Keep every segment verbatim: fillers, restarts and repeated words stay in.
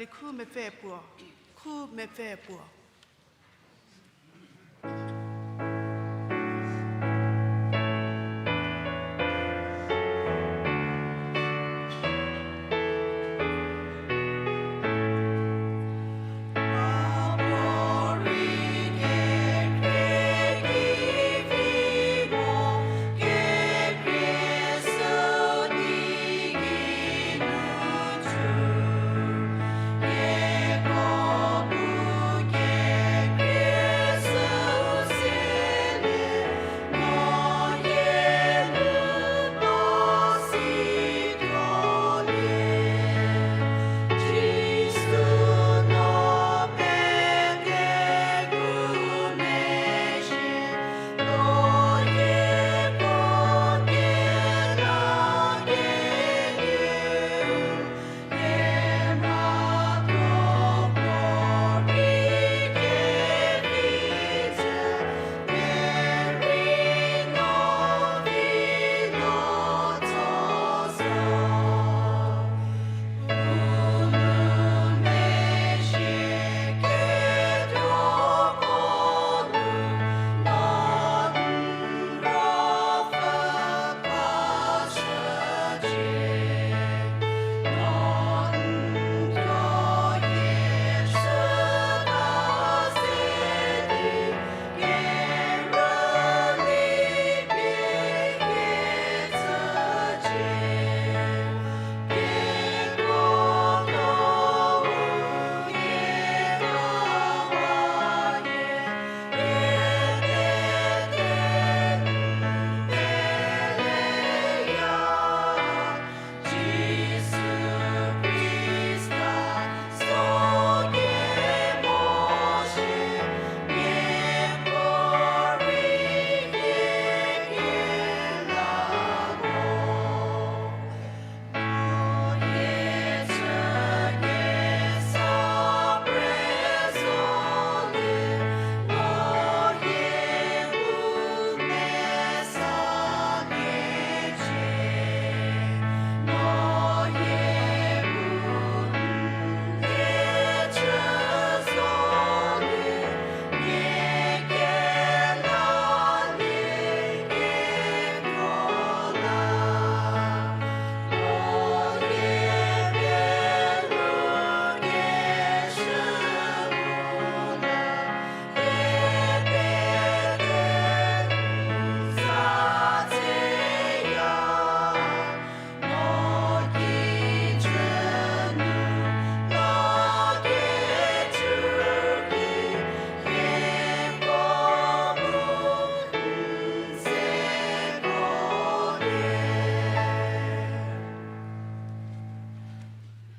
Khu mepfü puo, khu mepfü puo.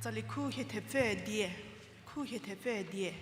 Tsali khu hie thepfü die, khu hie thepfü die.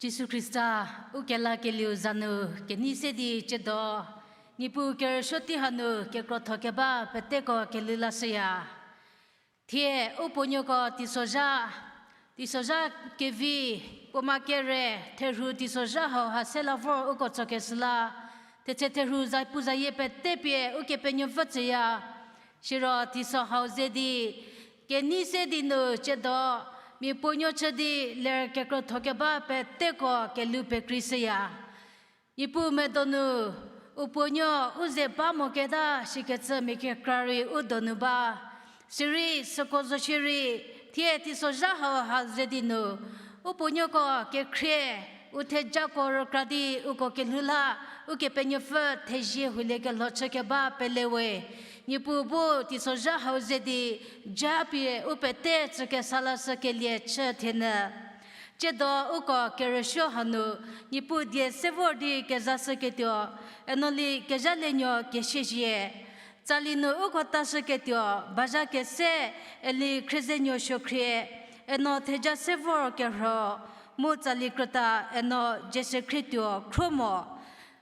Jisu Khrista, u kelakelieu za nu kenei se di ciedo, Niepuu kerüsuo tei hanu kekrotho keba peteko kelhou lashüya. Thie u puonuoko teisozha, teisozha kevi, puoma kere, therhu teisozha hauha se la vor uko tsokeshü la, thetse therhu za pu zayie pete pie Ukepenuopfü tsüya. Siro teiso hau ze di, kenei se di nu ciedo, mia puonuo chü di ler kekrotho keba peteko kelhou pekreishüya. Niepuu medo nu, U puonuo u ze ba moketa shikecü mia kekra rei u donu ba. Sirei süko zo shierei, thie teisozha hau ha ze di nu, u puonuoko kekhrie, u thejako rükra di uko kelhou la, Ukepenuopfü thezie huliekelho chükeba pele we. Niepuu bu teisozha hau ze di, japie u pete tsükesa lashükelie chü thienyü. Tsiedo uko kerüsuo hanu, Niepuu die se vor di kezashüketuo, eno li kezhalienuo Kesiezie. Tsali nu uko tashüketuo, bazha kese, Eli Khriezenuo Suokhrie, eno theja se vor kerho, mu tsali krüta, eno Jese Khrietuo Khruomo.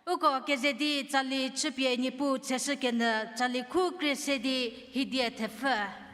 Uko keze di tsali chüpie Niepuu tseshükenyü tsali khu krie se di hidie thepfü.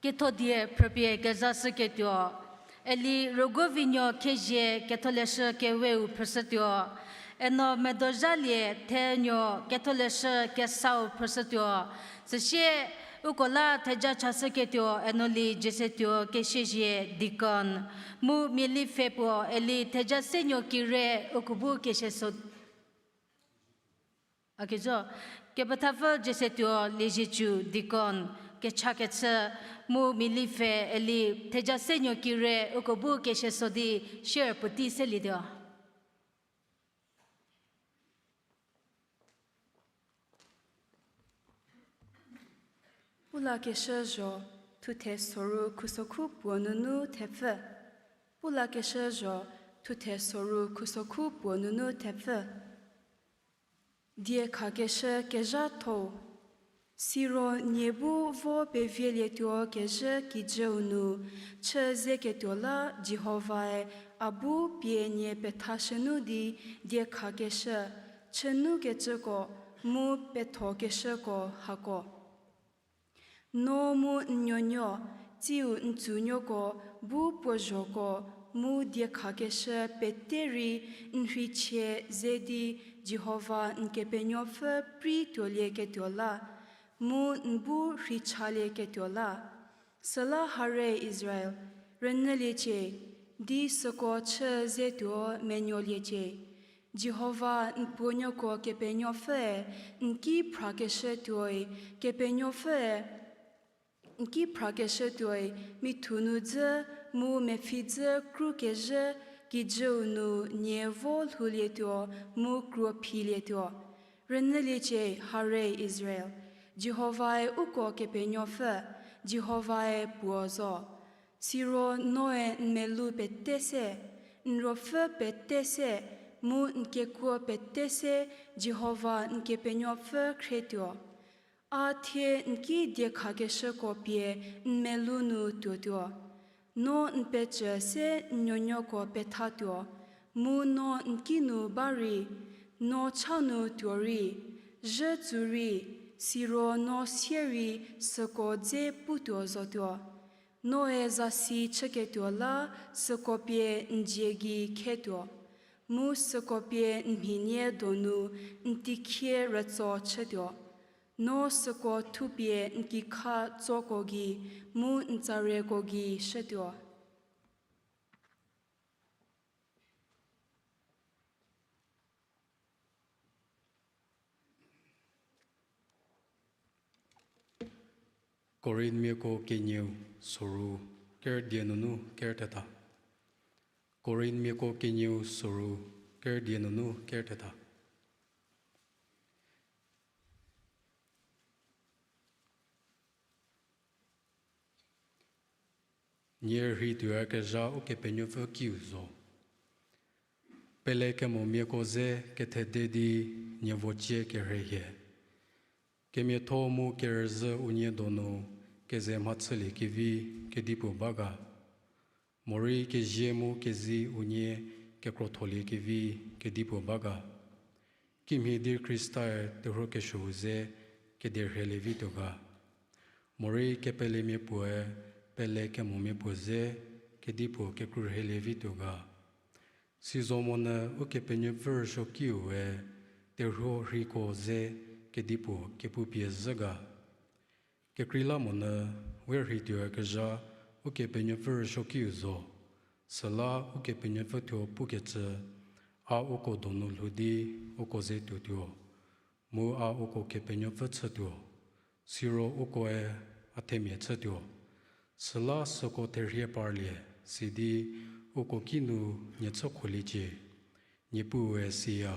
Ketho die phrüpie kezashüketuo, Eli Rogovinuo Khezie Ketholeshü Keweu phrüshütuo, eno Medozhalie Thenuo Ketholeshü Kesau phrüshütuo, süsie uko la theja chashüketuo eno li Jesetuo Kesiezie deacon, mu Mieli Pfhe puo Eli Thejasenuo Kire uko bu kesie so. Akezo, Kepethapfü Jesetuo Liezietsu deacon, Kechakechü mu Mialielie Eli Thejasenuo Kire uko bu kesieso di share puotei selietuo. Pulakeshü zho, thuthe soru khusokhu puo nunu thepfü. Pulakeshü zho, thuthe soru khusokhu puo nunu thepfü. Diekhakeshü kezhatho. Siro nie bu vo pevielietuo kezhü kijüu nu, chü zeketuo la Jihovae a bu pie nie pethashünu di diekhakeshü, chünukecüko, mu pethokeshüko hako. No mu n nuonuo, tsiu n tsunuoko, bu puozhoko, mu diekhakeshü pete rei n rheichie ze di Jihova n Kepenuopfü prei tuolieketuo la, mu n bu rheichalieketuo la. Süla harie Israel, rünyüliecie, di süko chü zetuo menuoliecie. Jihova n puonuoko Kepenuopfüe n ki phrakeshü tuoi, Kepenuopfüe n ki phrakeshü tuoi, mithu nu dzü mu mepfhi dzü krukezhü kijüu nu nie vo lhoulietuo mu kruo philietuo. Rünyüliecie harie Israel, Jihovae uko Kepenuopfü, Jihovae puo zo. Siro noe n melou pete se, n ruopfü pete se, mu n kekuo pete se Jihova n Kepenuopfü khrietuo. A thie n ki diekhakeshüko pie n melou nu tuotuo. No n pecü se n nuonuoko pethatuo, mu no n ki nu ba rei, no cha nu tuo rei, zhü tsu rei, siro no sie rei süko dze putuo zotuo. Noe zasi chüketuo la süko pie n dzie gei khetuo, mu süko pie n mhinie donu n teikhie rütso chütuo. No süko thupie n kikha tsoko gei mu n tsareko gei shütuo. Korinthmiako kenieu soru, ker die nunu ker thetha. Korinthmiako kenieu soru, ker die nunu ker thetha. Nie rhei tuoyakezha Ukepenuopfü kiu zo. Pelekemomiako ze kethede di nie vocie kerhei hie. Kemiatho mu kerüzhü unie donu keze mhachüliekevi kedipuo ba ga? Morei kezie mu kezi unie kekrotholiekevie kedipuo ba ga? Kimhie di Khristae terhuo kesuou ze kederhielievituo ga? Morei kepelemia puoe pelekemomia puo ze kedipuo kekrurhielievituo ga? Sizomonyü Ukepenuopfü rüsuokiue terhuo rheiko ze kedipuo kepupie zhü ga? Kekreilamonyü we rhei tuoyakezha Ukepenuopfü rüsuokiu zo. Süla Ukepenuopfü thuo pukecü, a uko donu lhou di uko ze tuotuo, mu a uko Kepenuopfü chütuo, siro ukoe a themia chütuo. Süla süko therhie parlie, sidi uko kinu nie chü kholiecie, Niepuue siya.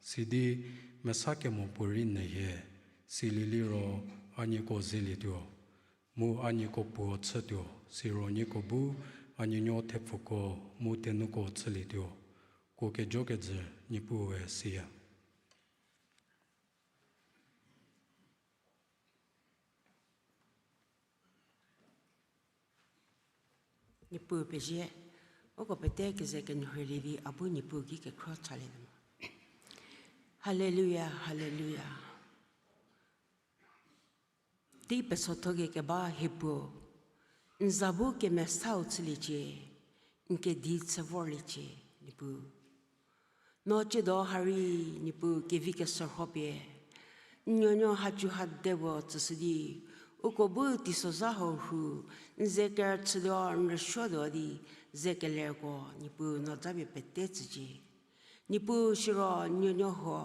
Sidi mesa kemo puorei nyü hie, silie liro a nieko zelietuo, mu a nieko puo chütuo, siro nieko bu a nuonuo thepfuko mu thenuko chülietuo. Kuo kejokejü Niepuue siya. Niepuu pezie, uko pete keze kenuolie di a bu Niepuu ki kekhro chalie mo. Haleluya, haleluya. Tei pesotho kekeba hie puo, n za bu kemesau chüliecie, n kedi chü vorliecie, Niepuu. No tsiedo ha rei Niepuu kevi kesorho pie n nuonuo hacü ha de puo tsüshü di, uko bu teisozha hau rhu, n ze kerüchütuo, n rüsuotuo di, ze kelerko Niepuu no japie pete tsücie. Niepuu siro n nuonuo huo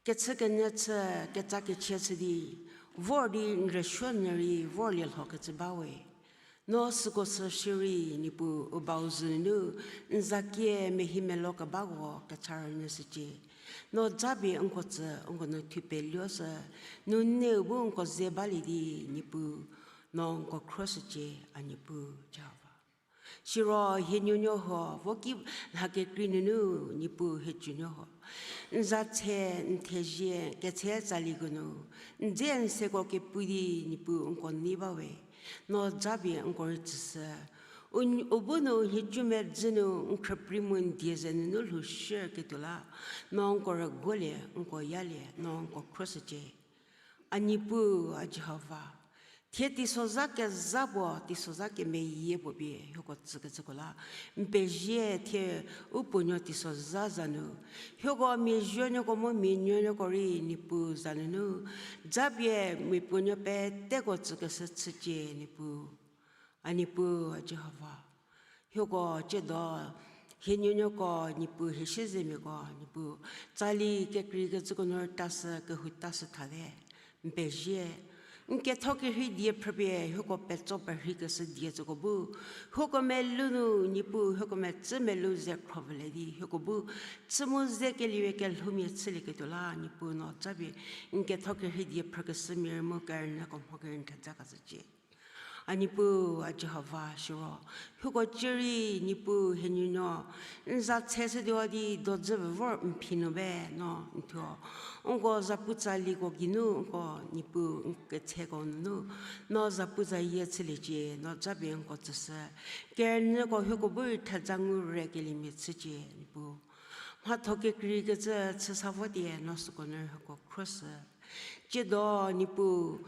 kechükenyü chü, ketsa kechie chü di, vor di n rüsuo nyü rei vorlie lhokecü bawe. No süko sü shierei Niepuu u bau zhü nunu n zakie mehi melo kebako kecha rünyüshücie. No japie nko tsü nko nu thupeluo sü, nu neu bu nko ze balie di Niepuu, no nko khruoshücie, a Niepuu Jihova. Siro hie nuonuo huo, vo ki lha kekrei nunu Niepuu hie tsunuo huo, n za tshe, n thezie, ketse tsali ko nu, n dze n seko kepu di Niepuu nko nei bawe. No japie nko rei tsüshü. U, u bu nu hie cumedzü nu n khrüprei mu n die ze nunu lhou shüketuo la, no nko rüguolie, nko yalie, no nko khruoshücie. A Niepuu, a Jihova, thie teisozha kezha puo, teisozha kemeyie puo pie hieko tsükecüko la, n pezie thie u puonuo teisozha za nu, hieko mia zuonuoko mu mia nuonuoko rei Niepuu za nunu, japie mia puonuo peteko tsükeshü chücie Niepuu. A Niepuu, a Jihova, hieko tsiedo, hie nuonuoko Niepuu, hie siezemiako Niepuu, tsali kekreikecüko nu rütashü kehou tashü thate, n pezie. N ketho kerhei die phrüpie hieko petso perheikeshü die tsüko bu, hieko melou nu Niepuu, hieko metsü melou ze khrovilie di hieko bu chü mu ze keliemia kelhoumia chülieketuo la Niepuu, no japie n ketho kerhei die phrükeshü mia rei mu kerünyüko mho kerei n theja khashücie. A Niepuu, a Jihova, siro hieko cierei Niepuu hie nuonuo n za tsheshütuo di dozüvü vor n phi nu be no n thuo, nko zapu tsaliko geinu nko Niepuu n ketseko nunu, no zapu zayie chüliecie, no japie nko tsüshü. Kerünyüko hieko bu rei theja ngu rei keliemia chücie Niepuu. Mhatho kekreikecü chü sa votie, no süko nu hieko khruoshü. Tsiedo Niepuu,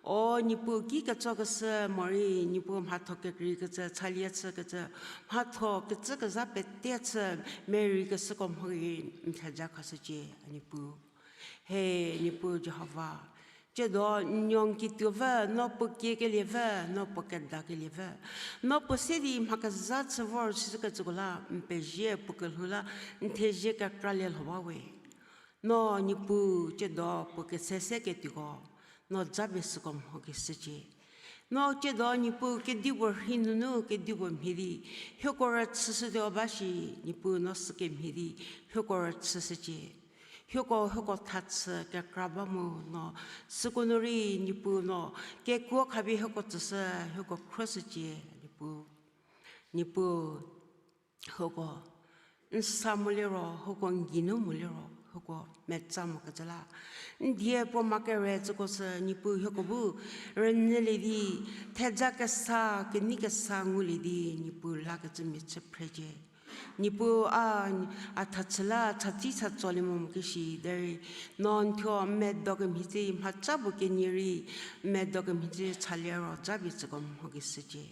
o Niepuu, ki ketsokeshü morei Niepuu mhatho kekreikecü, chalie chükecü, mhatho kecü kezha pete chü mereikeshüko mho rei n theja khashücie a Niepuu. He Niepuu Jihova, tsiedo n nuo n kituo vü, no puo kiekelie vü, no puo kedakelie vü, no puo se di mha kezha chü vor shükecüko la n pezie, puo kelhou la n thezie kekralie lho bawe. No Niepuu tsiedo puo kese se ketuoko, no japie süko mho keshücie. No tsiedo Niepuu kedipuo rhei nunu kedipuo mhie di hieko rüchüshütuo ba shi, Niepuu no sükemhie di hieko rüchüshücie. Hieko, hieko thachü kekra ba mu no, süko nu rei Niepuu no kekuo khapie hieko tsüshü, hieko khruoshücie Niepuu. Niepuu, hieko n sa moliro, hieko n geinu moliro hieko metsa mokecü la, n die puo ma kere tsüko sü Niepuu hieko bu rünyülie di, theja kesa, kenei kesa ngulie di Niepuu lakecü mia chü phrecie. Niepuu a, a thachü la chatsi chatsolie mo mokeshi derei, no n thuo n medo kemhie tse mhaca puo kenie rei n medo kemhie tse chalie ro japie tsüko mho keshücie.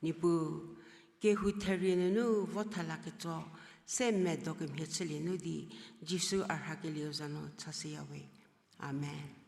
Niepuu, kehou therie nunu vo thala ketso se n medo kemhie chülie nu di, Jisu a rhakelieu za nu chashüyawe. Amen.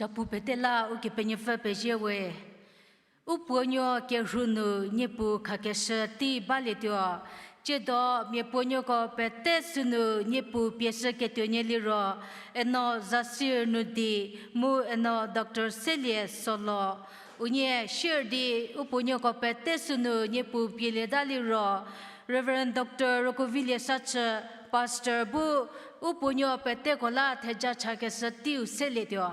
Tapu pete la Ukepenuopfü pezie we. U puonuo kerhu nu niepuu khakeshü tei balietuo. Tsiedo mia puonuoko pete sünu niepuu pieshüketuo nie liro, Eno Zasir Nudi mu Eno Doctor Selie Solo. Unie shir di u puonuoko pete sünu niepuu pielieta liro, Reverend Doctor Rokovilie Sachü, Pastor bu u puonuo peteko la theja chakeshü teiu selietuo.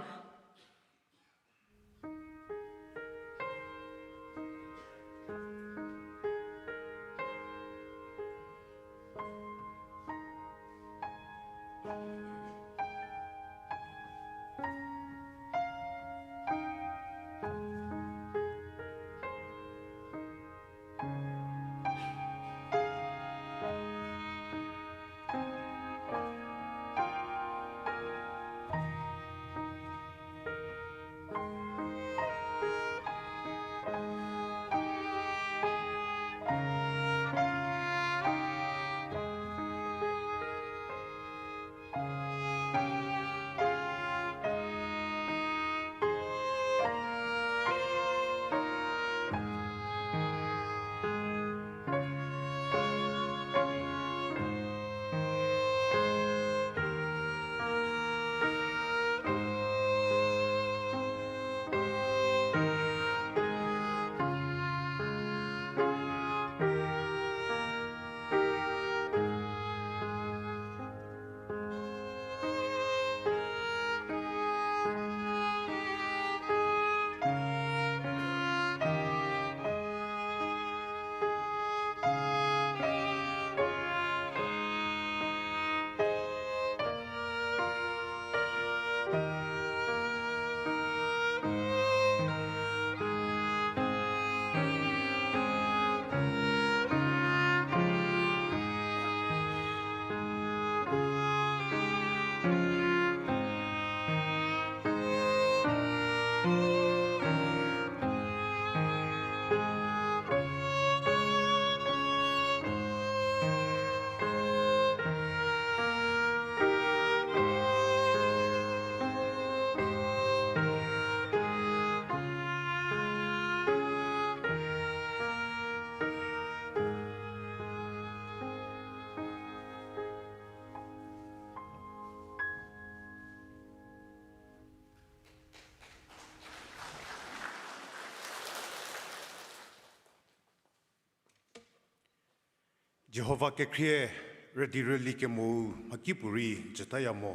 Jihova kekhrie rüdi rüli kemo-u mhakipuorei jütaya mo.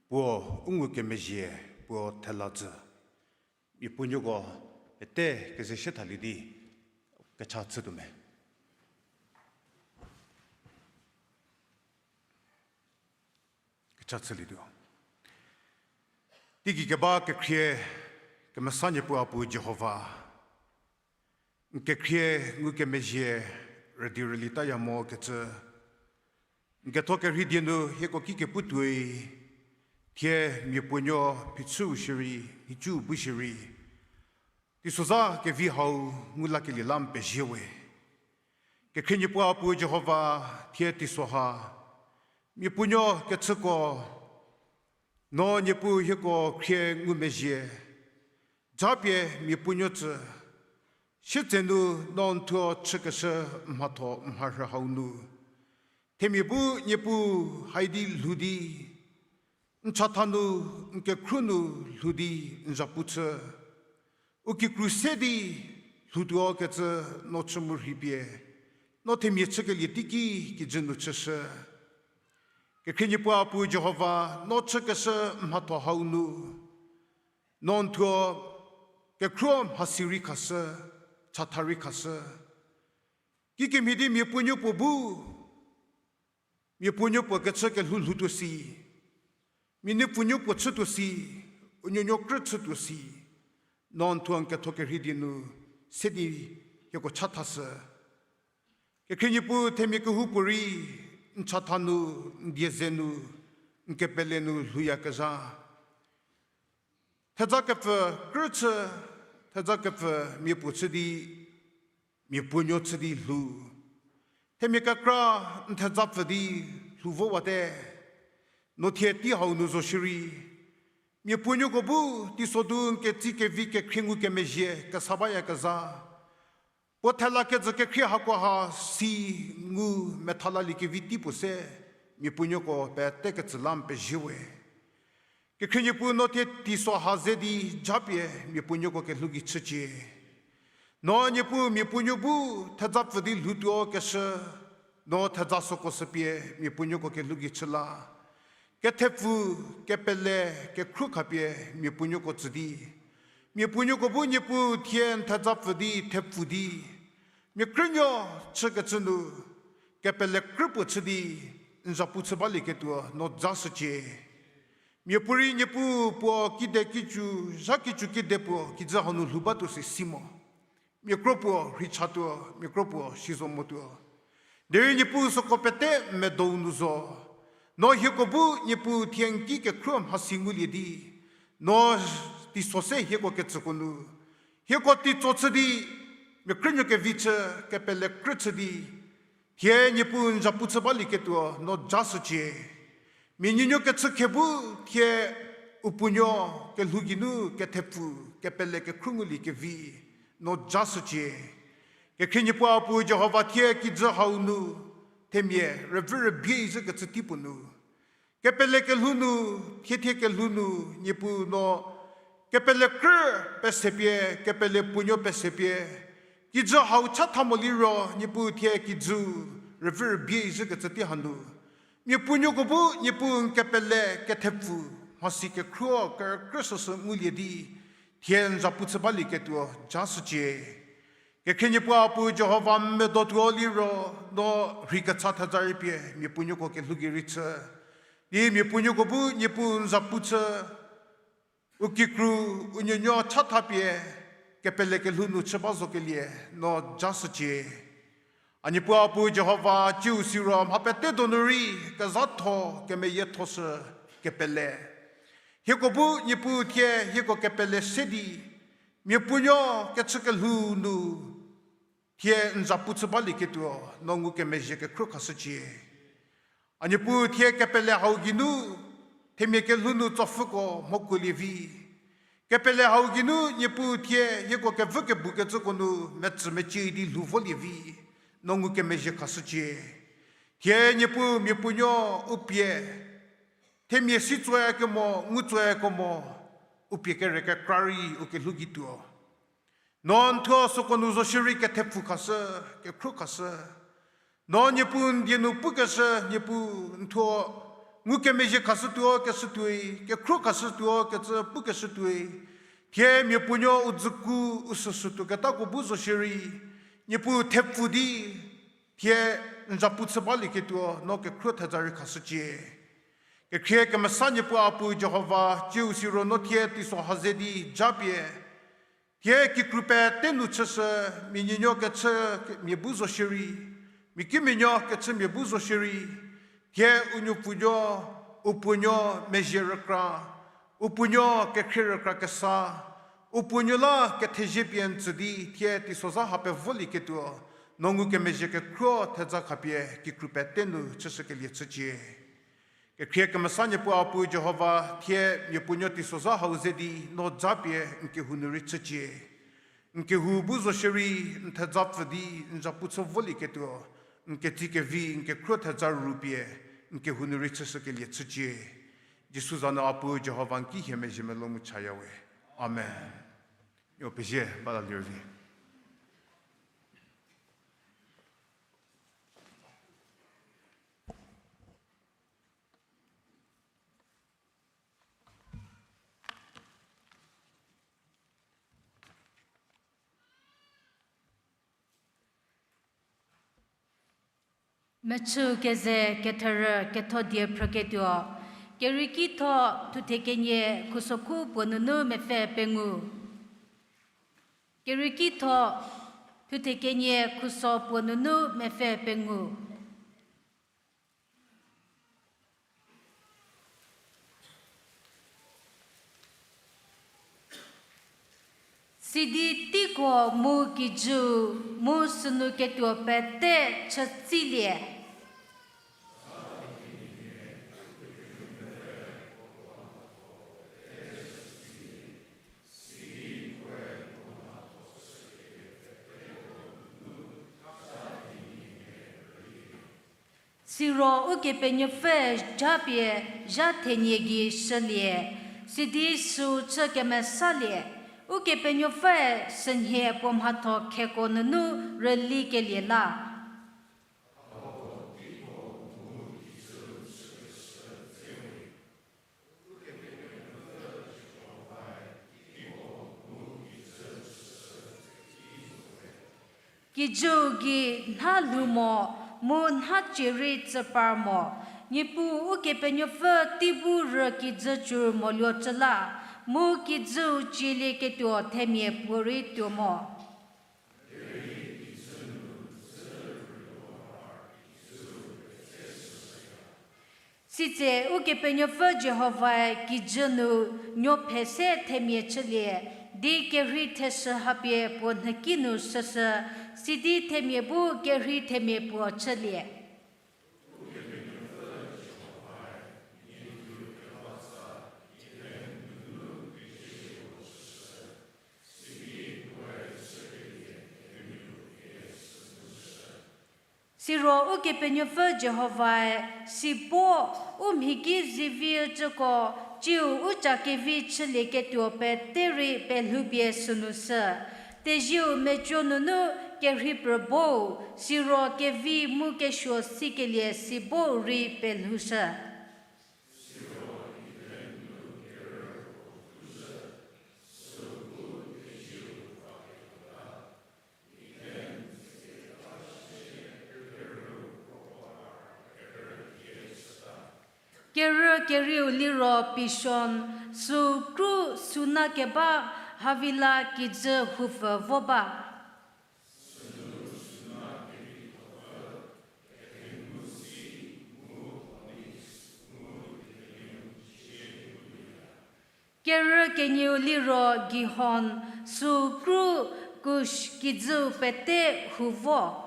Puo u ngukemezhie, puo thela jü. Mia puonuoko pete kezeshü thalie di kecha chütuo me. Kecha chülietuo. Teigei keba kekhrie, kemesa Niepuu a Puo Jihova. N kekhrie ngukemezhie rüdi rüli taya mo kecü. N ketho kerhei die nu hieko ki kepu tuoi, thie mia puonuo phichüu shierei, nhicu bu shierei, teisozha kevi hau ngu lakelie la n pezie we. Kekhrie Niepuu a Puo Jihova, thie teisozha, mia puonuo kechüko, no Niepuu hieko khrie ngumezhie, japie mia puonuo tsü, sietse nu no n thuo chükeshü mhatho mharhü hau nu, themia bu Niepuu hai di lhou di, n chatha nu, n kekhruo nu lhou di n zhapu chü. U kikru se di lhoutuo kecü no chü mu rhei pie, no themia chükelie teiki kijü nu chüshü. Kekhrie Niepuu a Puo Jihova, no chükeshü mhatho hau nu, no n thuo kekhruo mhasi rei khashü, chatha rei khashü. Kikemhie di mia puonuo puo bu, mia puonuo puo kechü kelhou lhoutuo si, mia nuopfunuo puo chütuo si, u nuonuo krü chütuo si, no n thuo n ketho kerhei die nu se di hieko chathashü. Kekhrie Niepuu, themia kehoupuorei n chatha nu, n die ze nu, n kepele nu lhouyakezha. Theza kepfü krü chü, theza kepfü mia puo chü di, mia puonuo chü di lhou. Themia kekra n theza pfü di lhou vowate. No thie tei hau nu zo shierei, Mia puonuoko bu teiso du n ketsi kevi kekhrie ngukemezhie kesa bayakezha. Puo thela kejü kekhrie hakoha si ngu methalaliekevi tei puo se, mia puonuoko pete ketsü la n pezie we. Kekhrie Niepuu no thie teiso ha ze di japie mia puonuoko kelhou gei chücie. No Niepuu mia puonuo bu theza pfü di lhoutuo keshü, no theza süko shüpie mia puonuoko kelhou gei chü la. Kethepfu, kepele, kekhruo khapie mia puonuoko tsü di. Mia puonuoko bu Niepuu thie n theza pfü di thepfu di. Mia krünuo chükecü nu, kepele krü puo chü di, n zapu chü balieketuo no ja shücie. Mia puorei Niepuu puo kide kicu, zha kicu kide puo kijü hau nu lhou batuo si si mo. Mia kro puo rhei chatuo, mia kro puo si zo motuo. Derei Niepuu süko pete medou nu zo. No hieko bu Niepuu thie n ki kekhruo mhasi ngulie di. No teiso se hieko ketsüko nu. Hieko teitso chü di, mia krünuo kevi chü, kepele krü chü di. Thie Niepuu n zapu chü balieketuo no ja shücie. Mia nuonuo kechü khe bu thie u puonuo kelhou geinu kethepfu, kepele kekhruo ngulie kevi no ja shücie. Kekhrie Niepuu a pu Jihova thie kijü hau nu, themia rüvü rübie izhükecü tei puo nu. Kepele kelhou nu, thie thie kelhou nu, Niepuu no, kepele krü pesepie, kepele puonuo pesepie, kijü hau chatha mo liro, Niepuu thie kijü, rüvü rübie izhükecü tei hanu. Mia puonuoko bu, Niepuu n kepele, kethepfu, mhasi kekhruo, kerükrü süsü ngulie di, thie n zapu chü balieketuo, ja shücie. Kekhrie Niepuu a pu Jihova n medotuo liro, no rhei kecha theza rei pie, mia puonuoko kelhou gei rei chü. Di mia puonuoko bu Niepuu n zapu chü, u kikru, u nuonuo chatha pie, kepele kelhou nu chü ba zokelie, no ja shücie. A Niepuu a pu Jihova ciu siro mha pete donu rei, kezhatho, kemeyietho shü, kepele. Hieko bu Niepuu thie, hieko kepele se di, mia puonuo kechü kelhou nu, thie n zapu chü balieketuo, no ngukemezhie kekhruo khashücie. A Niepuu thie kepele hau geinu, themia kelhou nu tsopfüko mhokuolie vi. Kepele hau geinu Niepuu thie hieko kevü kebukecüko nu metsü mecie di lhou volie vi, no ngukemezhie khashücie. Thie Niepuu mia puonuo u pie, themia si tsoya kemo, ngu tsoya kemo, u pie kere kekra rei u kelhou gei tuo. No n thuo süko nu zo shierei kethepfu khashü, kekhruo khashü. No Niepuu n die nu pukeshü, Niepuu n thuo ngukemezhie khashütuo keshü tuoi, kekhruo khashütuo kecü pukeshü tuoi. Thie mia puonuo u dzüku, u süsü tuoketako bu zo shierei, Niepuu thepfu di, thie n zapu chü balieketuo, no kekhruo theza rei khashücie. Kekhrie kemesa Niepuu a pu Jihova, ciu siro no thie teiso ha ze di japie. Thie kikru pete nu chüshü, mia nuonuo kechü mia bu zo shierei, mia kimia nuo kechü mia bu zo shierei, thie u nuopfunuo, u puonuo mezhie rükra, u puonuo kekhrie rükra kesa, u puonuo la kethezie pie n tsü di thie teisozha ha pevolieketuo, no ngukemezhie kekhruo theza khapie kikru pete nu chüshükelie chücie. Kekhrie kemesa Niepuu a pu Jihova, thie mia puonuo teisozha hau ze di no japie n kehou nu rei chücie. N kehou bu zo shierei, n theza pfü di n zapu chü volieketuo, n ketsi kevi n kekhruo theza rupie n kehou nu rei chüshükelie chücie. Jisu za nu a pu Jihova n ki hie mezhie melou mu chaya we. Amen. Yo pezie, ba la lir vi. Mechü keze ketherü ketho die phrüketuo, Kerieki tho thuthe kenie khuso khu puo nunu mepfü pengou. Kerieki tho thuthe kenie khuso puo nunu mepfü pengou. Sidi teiko mu kijüu mu sünu ketuo pete chütsilie. Siro Ukepenuopfüe japie zha thenie gei shülie, sidi süu chü kemesalie, Ukepenuopfüe sünhie puo mhatho kheko nunu rülikelie la. Kijüu gei nha lhou mo, mu nha cie rei tsüpar mo. Niepuu Ukepenuopfü tei bu rü kijü cü moluo cü la, mu kijüu cielieketuo themia puorei tuo mo. Sitse Ukepenuopfü Jihovae kijü nu nuophe se themia chülie, di kerhei theshü hapie puo nhüki nu shüshü, sidi themia bu kerhei themia puo chülie. Siro Ukepenuopfü Jihovae, si bo, u mhi ki zivi ücüko, ciu u ca kevi chülieketuo pete rei pelhoupie sünu shü. Tezieu meco nunu kerhei pübou, siro kevi mu kesuo sikelie si bo rei pelhoushü. Kerü kerieu liro Pishon, süu kru Suna keba Havila kijü houpfü vo ba. Kerü kenieu liro Gihon, süu kru Kush kijüu pete hou vo.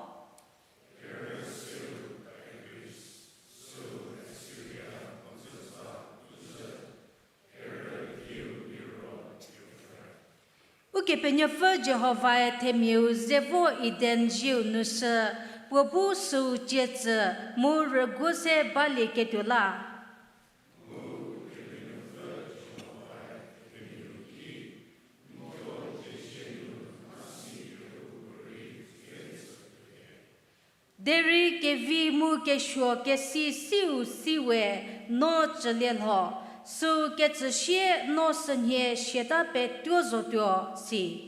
Ukepenuopfü Jihovae themiau ze vo Eden zieu nu shü, puo bu süu cie tsü, mu rüguo se balieketuo la. Derei kevi mu kesuo kesi siu siwe no cülie lho, süu kecüsie no sünhie siata petuo zotuo si.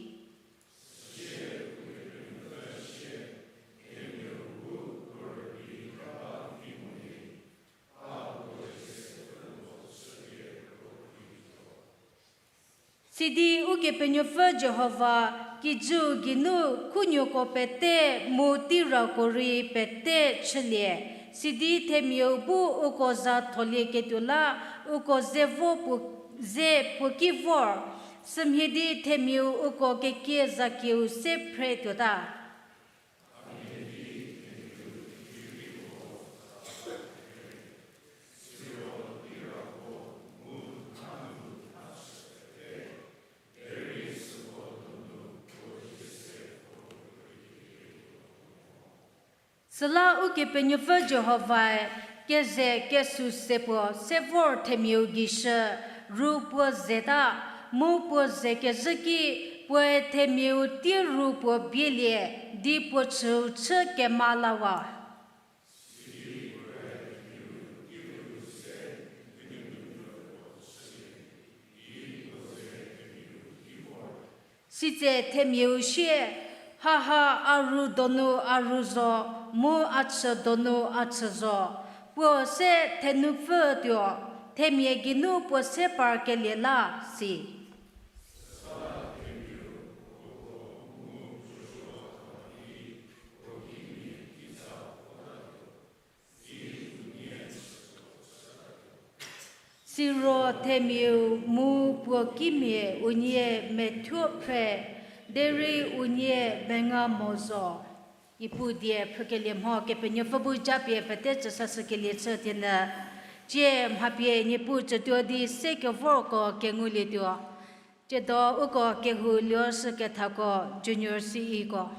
Sidi Ukepenuopfü Jihova kijüu geinu khunuoko pete mu teirako rei pete chülie, sidi themiau bu uko za tholieketuo la uko ze vo puo, ze puo ki vor, sümhie di themiau uko kekie zakieu se phretuota. Süla Ukepenuopfü Jihovae keze kesu se puo se vor themiau gei shü, ru puo zeta, mu puo ze kezhü ki, puoe themiau tie ru puo bielie, di puo chüu chü kema lawa. Sitse themiau sie, haha a ru donu a ru zo, mu a chü donu a chü zo, puo se thenupfütuo, themia geinu puo se parkelie la si. Siro themiau mu puo kimia unie methuo phre, derei unie menga mo zo. Niepuu die phrükelie mho Kepenuopfü bu japie pete tsüsashükelie chü tienü, tsie mhapie Niepuu tsütuo di se kevorko kengulietuo. Tsiedo uko kehou luoshü kethako Junior C E ko.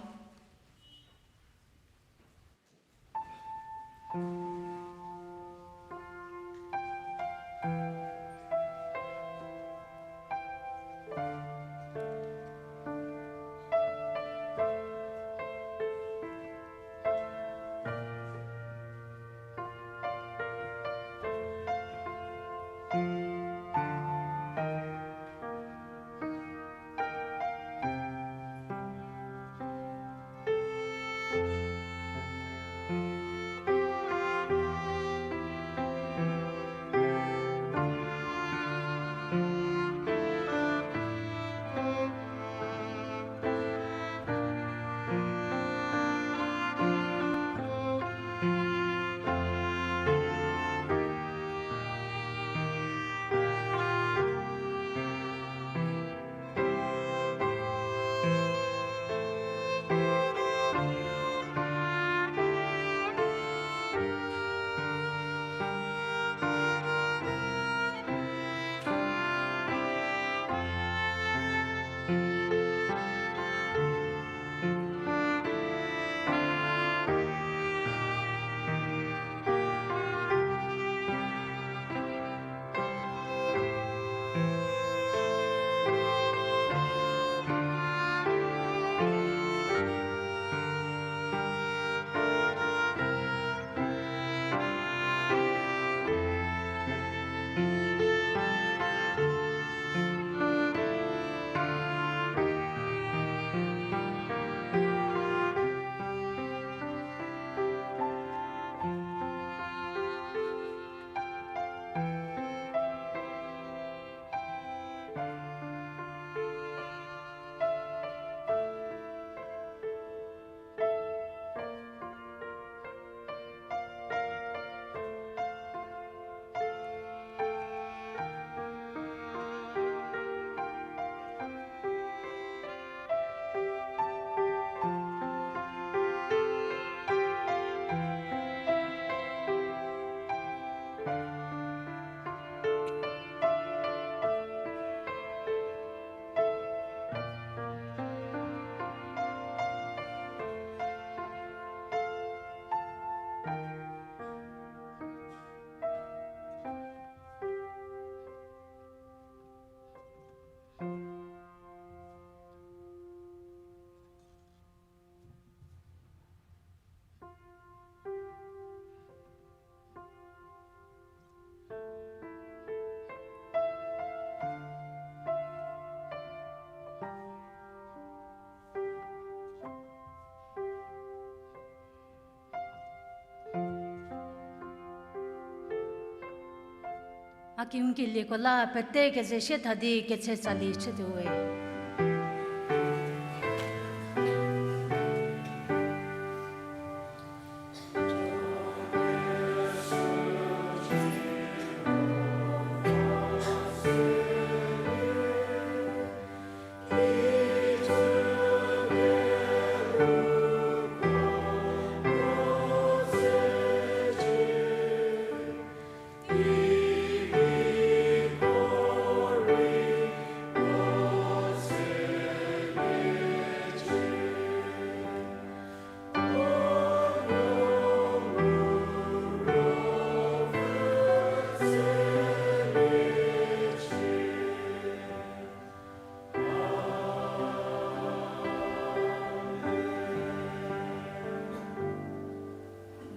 A kingukelieko la pete keze sie tha di ketse tsali chütuowe.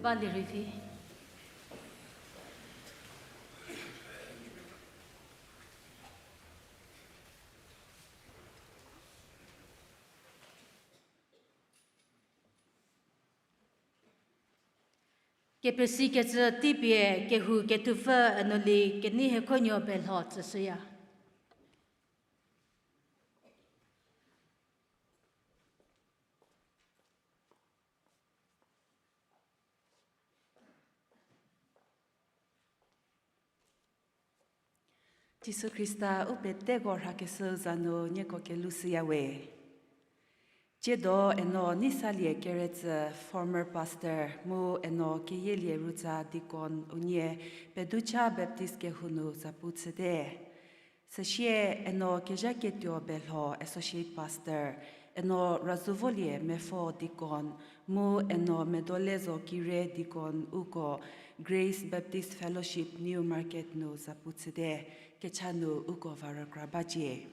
Bali rei vi. Kepesikecü teipie kehou kethupfü Enoli Keneihiekhonuo Belho tsüshüya. Jisu Khrista u peteko rhakeshü za nu nieko kelushüyawe. Tsiedo Eno Neisalie Keretsü, former pastor, mu Eno Keyielie Rutsa, deacon unie Peducha Baptist kehou nu zapu chüte. Süsie Eno Kezhaketuo Belho, associate pastor, Eno Razuvolie Mepfo, deacon, mu Eno Medolezo Kire, deacon, uko Grace Baptist Fellowship, New Market nu zapu chüte. Kecha nu uko va rükra bacie.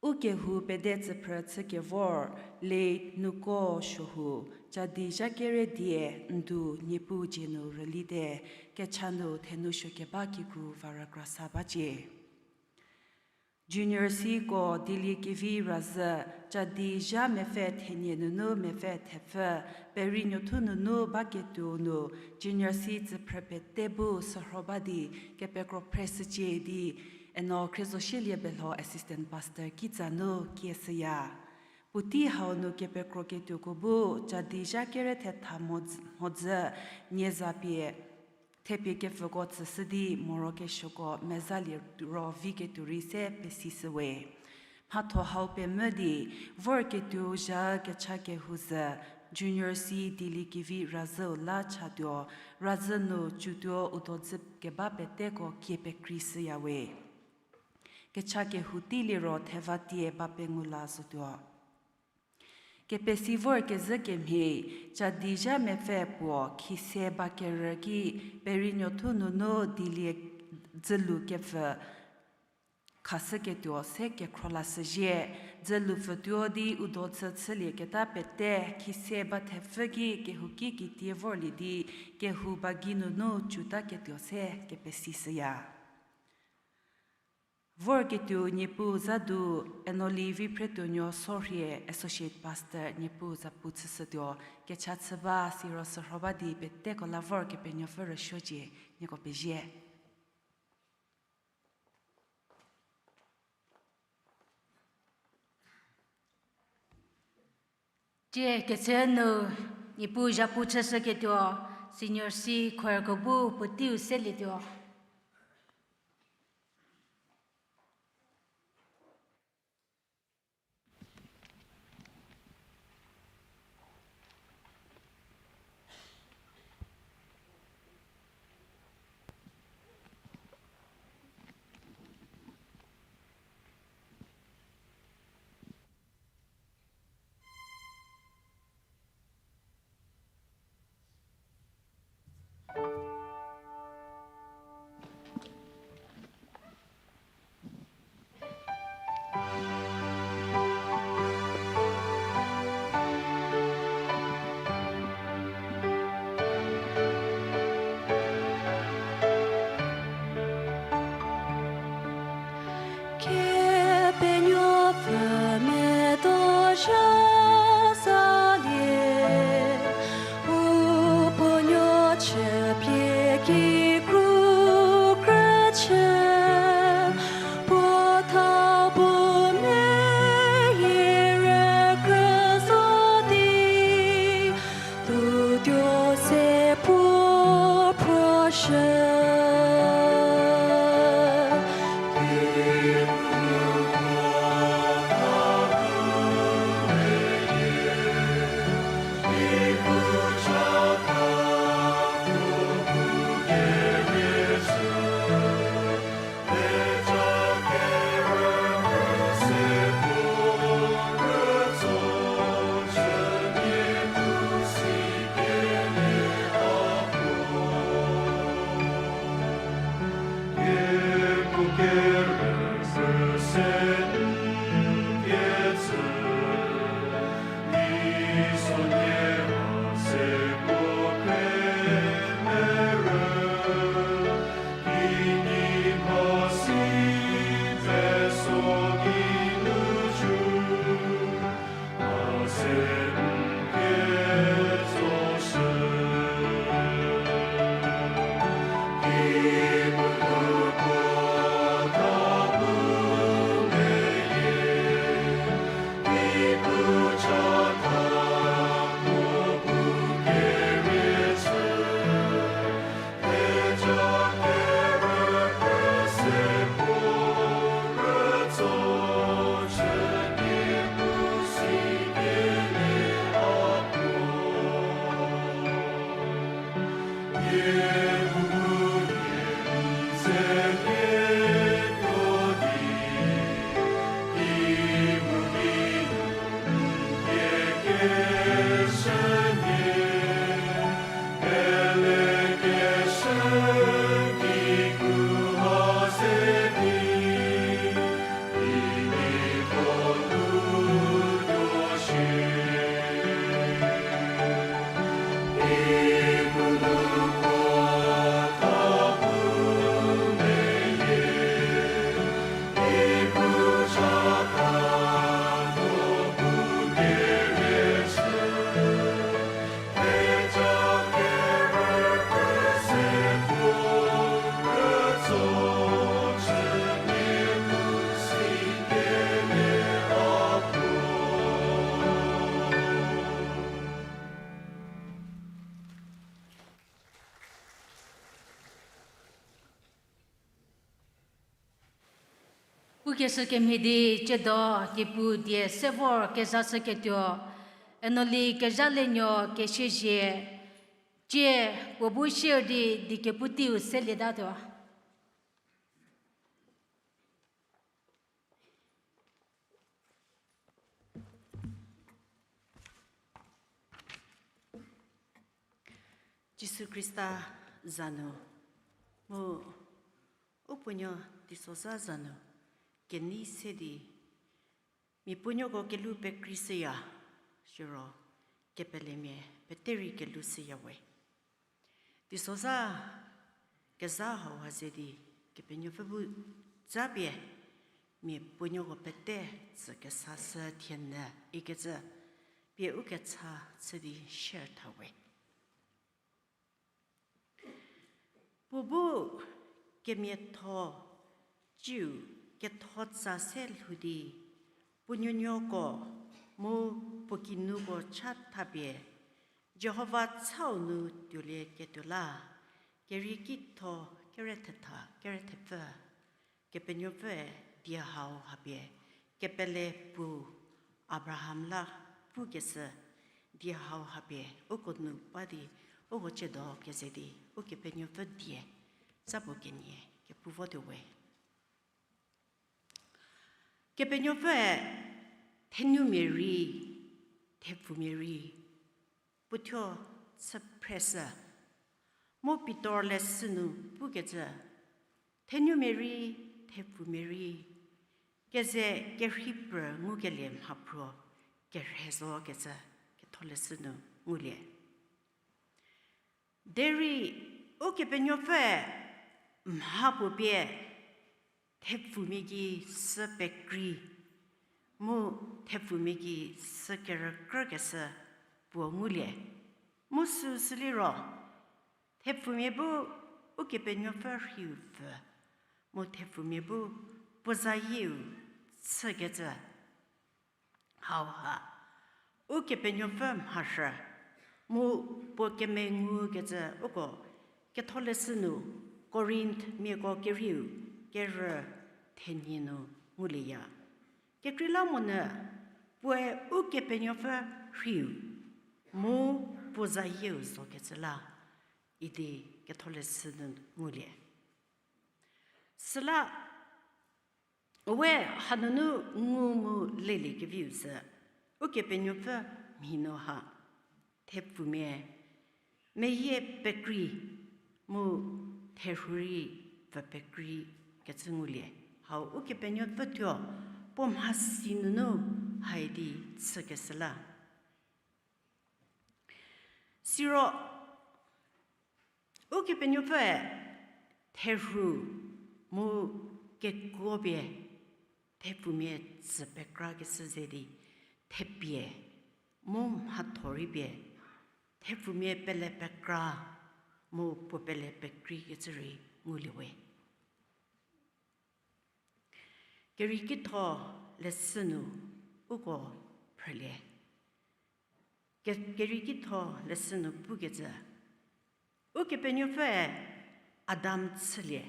U kehou pede tsüphrü chükevor late Nuko Suohu, Chadi Zha Kere Die, Ndu, Niepuu dzie nu rülite. Kecha nu thenu suokeba kikru va rükra sa bacie. Junior Cko Dieliekevi Razhü, Chadi Zha mepfü thenie nunu mepfü thepfü, Perinuothu nunu baketuo nu Junior C tsüphrü pete bu sürho ba di kepekro phreshücie di, Eno Khriezosielie Belho, assistant pastor kitsa nu kieshüya. Puotei hau nu kepekro ketuoko bu Chadi Zha Kere thetha mhodzü, mhodzü nie za pie thepie kepfüko tsüshü di morokesuoko mezalie ro viketuo rei se pesishüwe. Mhatho hau pemvü di, vorketuo zha kecha kehou zhü, Junior C Dieliekevi Razhüu la chatuo, Razhü nu tsutuo u dodzü keba peteko kie pekreishüyawe. Kecha kehou teiliro theva tie ba pengou la zotuo. Kepesi vor kezhü kemhie, Chadi Zha mepfü puo khise ba kerü ki Perinuothu nunu Dilie dzülu kepfü khashüketuo se kekhro lashüzhie, dzülu pfütuo di u dodzü chülieketa pete khise ba thepfü ki kehouki kitie vorlie di kehou ba gei nunu tsutaketuo se kepesishüya. Vorketuo Niepuu za du, Enoli Viphretuonuo Sorhie, associate pastor, Niepuu zapu chüshütuo. Kecha chü ba siro sürho ba di peteko la vor Kepenuopfü rüsuocie. Nieko pezie. Tie ketse nu Niepuu zapu chüshüketuo, Senior C choirko bu puoteiu selietuo. Kesü kemhie di tsiedo kepu die se vor kezashüketuo, Enoli Kezhalienuo Kesiezie, tsie puo bu shier di die kepu teiu selietatuo. Jisu Khrista za nu, mu u puonuo teisozha za nu, kenei se di, mia puonuoko kelhou pekreishüya, siro kepelemia pete rei kelhou shüya we. Teisozha kezha hauha ze di, Kepenuopfü bu zapie, mia puonuoko pete tsü kesashü thienyü ikecü, pie u kecha chü di share tha we. Puo bu kemiatho ciu kethotsa se lhou di, puo nuonuoko mu puo kinuko cha thapie, Jihova chau nu tuolieketuo la, Keriekitho kere thetha, kere thepfü. Kepenuopfüe die hau hapie, kepele puo Abraham la pukeshü die hau hapie, uko nu pa di, uko tsiedo keze di, Ukepenuopfü die, tsa puo kenie kepu votuo we. Kepenuopfüe thenumia rei, thepfumia rei, puothuo chü phreshü. Mu Pitor leshü nu pukecü, thenumia rei, thepfumia rei, keze kerhei prü ngukelie mhaphruo kerhei zokecü, ketholeshü nu ngulie. Derei Ukepenuopfüe mha puo pie thepfumia gei sü pekrei, mu thepfumia gei sü kerükrükeshü puo ngulie. Mu süu süliro, thepfumia bu Ukepenuopfü rhiu pfü, mu thepfumia bu puo zayieu chükecü. Hauha, Ukepenuopfü mharhü, mu puo kemengukecü uko ketholeshü nu, Korinthmiako kerieu, kerü thenie nu ngulieya. Kekreilamonyü, puoe Ukepenuopfü rhiu, mu puo zayieu zokecü la, idi ketholeshü nu ngulie. Süla, we hanunu ngu mu leliekeviu sü, Ukepenuopfü mhi nu ha, thepfumia, meyie pekrei, mu therhu rei pfü pekrei kecü ngulie. Hau Ukepenuopfü thuo, puo mhasi nunu haidi chükeshü la. Siro, Ukepenuopfüe therhu mu kekuo pie thepfumia tsü pekrakeshü ze di thepie mu mhatho rei pie thepfumia pele pekra mu puo pele pekreikecü rei nguliewe. Keriekitho leshü nu uko phrülie. Ke-, Keriekitho leshü nu pukecü, Ukepenuopfüe Adam chülie.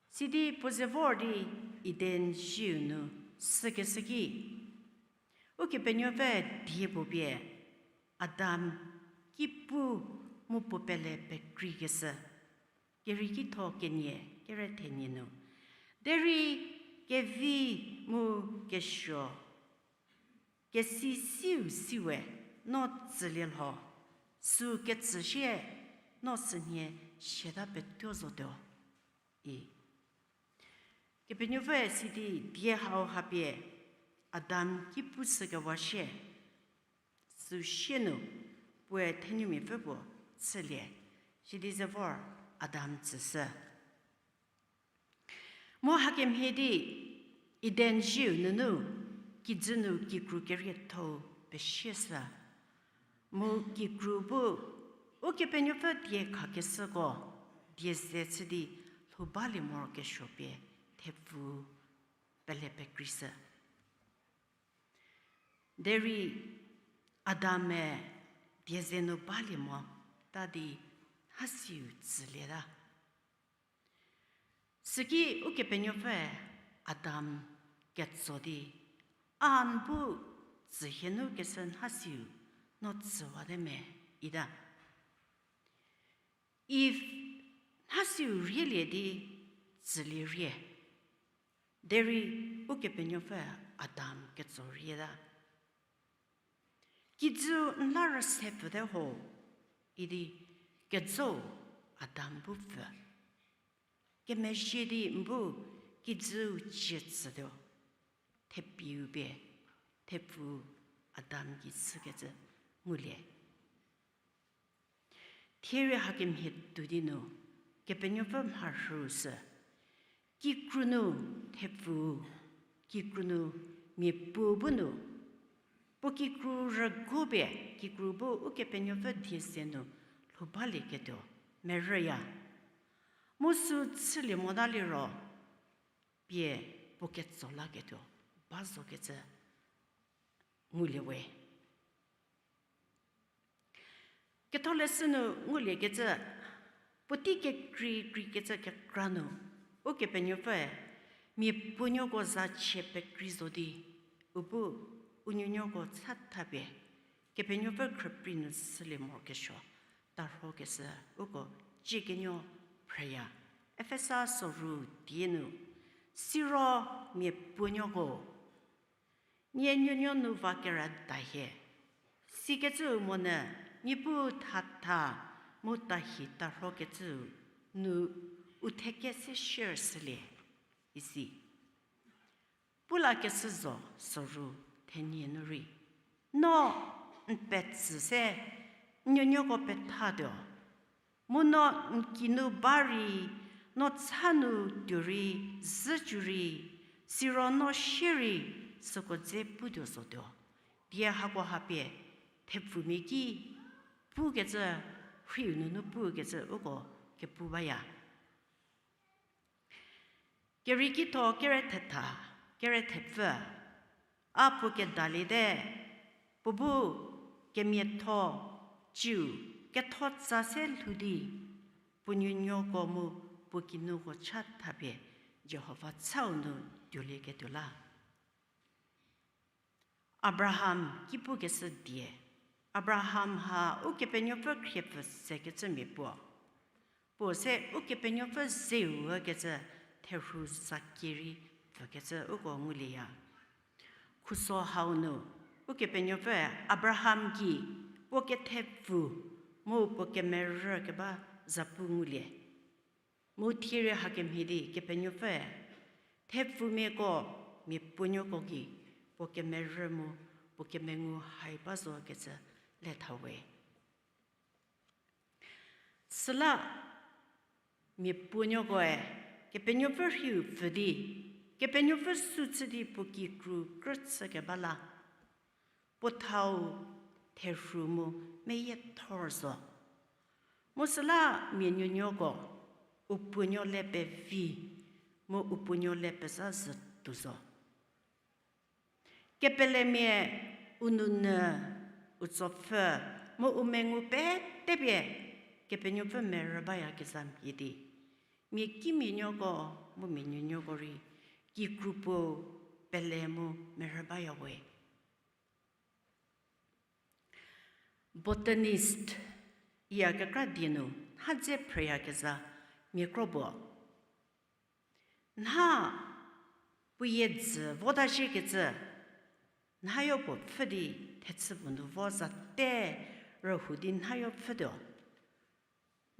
Sidi puo ze vor di Eden zieu nu sükeshü ki, Ukepenuopfü die puo pie Adam ki pu mu puo pele pekreikeshü. Keriekitho kenie, kere thenie nu. Derei kevi mu kesuo, kesi siu siwe, no tsülie lho, süu ketsü sie, no sünhie siata petuo zotuo, i. Kepenuopfüe sidi die hau hapie Adam ki pushükewa sie, süu sie nu puoe thenumiapfü puo chülie, sidi ze vor Adam tsüshü. Mu hakemhie di Eden zieu nunu kijü nu kikru kerietho-u pesieshü. Mu kikru bu Ukepenuopfü die khakeshüko die ze chü di lhou balie morokesuo pie thepfu pele pekreishü. Derei Adam-e die ze nu balie mo ta di hasiu tsülieta. Süki Ukepenuopfüe Adam ketso di, a n bu tsü hie nu keshü nhasiu no tsüwate me, ita. Iv nhasiu rielie di tsülie rie. Derei Ukepenuopfü Adam ketso rieta. Kijüu n la rüse pfüte ho, idi kejou Adam bu pfü. Kemezhie di n bu kijüu cie tsütuo. Thepiu pie, thepfu Adam gei chükecü ngulie. Thierei hakemhie tuo di nu, Kepenuopfü mharhüu sü, kikru nu thepfu, kikru nu mia puo bu nu, puo kikru rügu pie, kikru bu Ukepenuopfü die se nu lhou balieketuo merüya. Mu sü chülie mota liro, pie puo ketso laketuo ba zokecü ngulie we. Ketholeshü nu nguliekecü, puotei kekrei kreikecü kekra nu, Ukepenuopfüe mia puonuoko zachie pekrei zo di, u bu u nuonuoko chathapie, Kepenuopfü khrüprei nu sülie morokesuo, tarhokeshü uko ciekenuo phrüya. Efesa soru die nu, siro mia puonuoko nie nuonuo nu va kerüda hie. Sikecüu monyü, Niepuu thatha mu tahi tarhokecüu nu u theke se share shülie, isi. Pu lakeshü zo soru thenie nu rei, no n petsü se n nuonuoko pethatuo. Mu no n kinu ba rei, no cha nu tuo rei, zhücü rei, siro no sie rei, süko dze putuo zotuo. Die hako hapie, thepfumia ki pukecü, rhiu nunu pukecü uko kepu baya. Keriekitho kere thetha, kere thepfü, a puo kedaliete, puo bu kemiatho, ciu, ketho tsa se lhou di, puo nuonuoko mu puo kinuko chathapie Jihova chau nu tuolieketuo la. Abraham ki pukeshü die, Abraham ha Ukepenuopfü khriepfü sekecümia puo. Puo se Ukepenuopfü zeu ükecü therhu zakie rei pfükecü uko ngulieya. Khuso hau nu, Ukepenuopfü Abraham gei puo kethepfu mu puo kemerü keba zapu ngulie. Mu thierei hakemhie di Kepenuopfü, thepfumiako, mia puonuoko gei, puo kemerü mu, puo kemengu hai ba zokecü le tha we. Süla, mia puonuokoe, Kepenuopfü rhiu pfü di, Kepenuopfü sü chü di puo kikru krü chükeba la. Puo thau therhu mu meyiethor zo. Mu süla mia nuonuoko, u puonuo le pevi, mu u puonuo le pezha zhütuo zo. Kepelemia u nounyü, u tsopfü, mu u mengu petepie, Kepenuopfü merü bayakezha mhie di, mia kimia nuoko, mu mia nuonuoko rei, kikru puo pele mu merü baya we. Botanist, iya kekra die nu, nha dze phrüyakezha, mia kro puo. Nha, puo yie dzü vota shiekecü, nhayo puo pfhü di, thechü puo nu vo zate rühou di nhayo pfhütuo.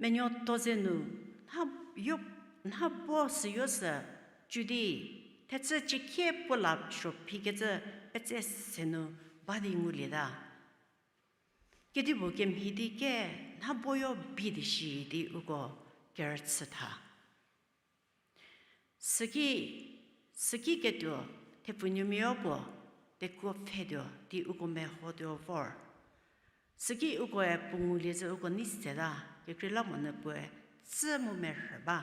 Menuo to ze nu, nha yo, nha bo süyo sü, cü di, thechü cikhie puo la suo phikecü petse se nu ba di ngulieta. Kedipuo kemhie di ke, nha boyo bie di shi di uko kerüchü tha. Süki, süki ketuo, thepfunuomia puo, tekuo pfhetuo di uko mehotuo vor. Süki ukoe puo ngulie zü uko nei seta, kekreilamonyü puoe, tsü mu merhü ba.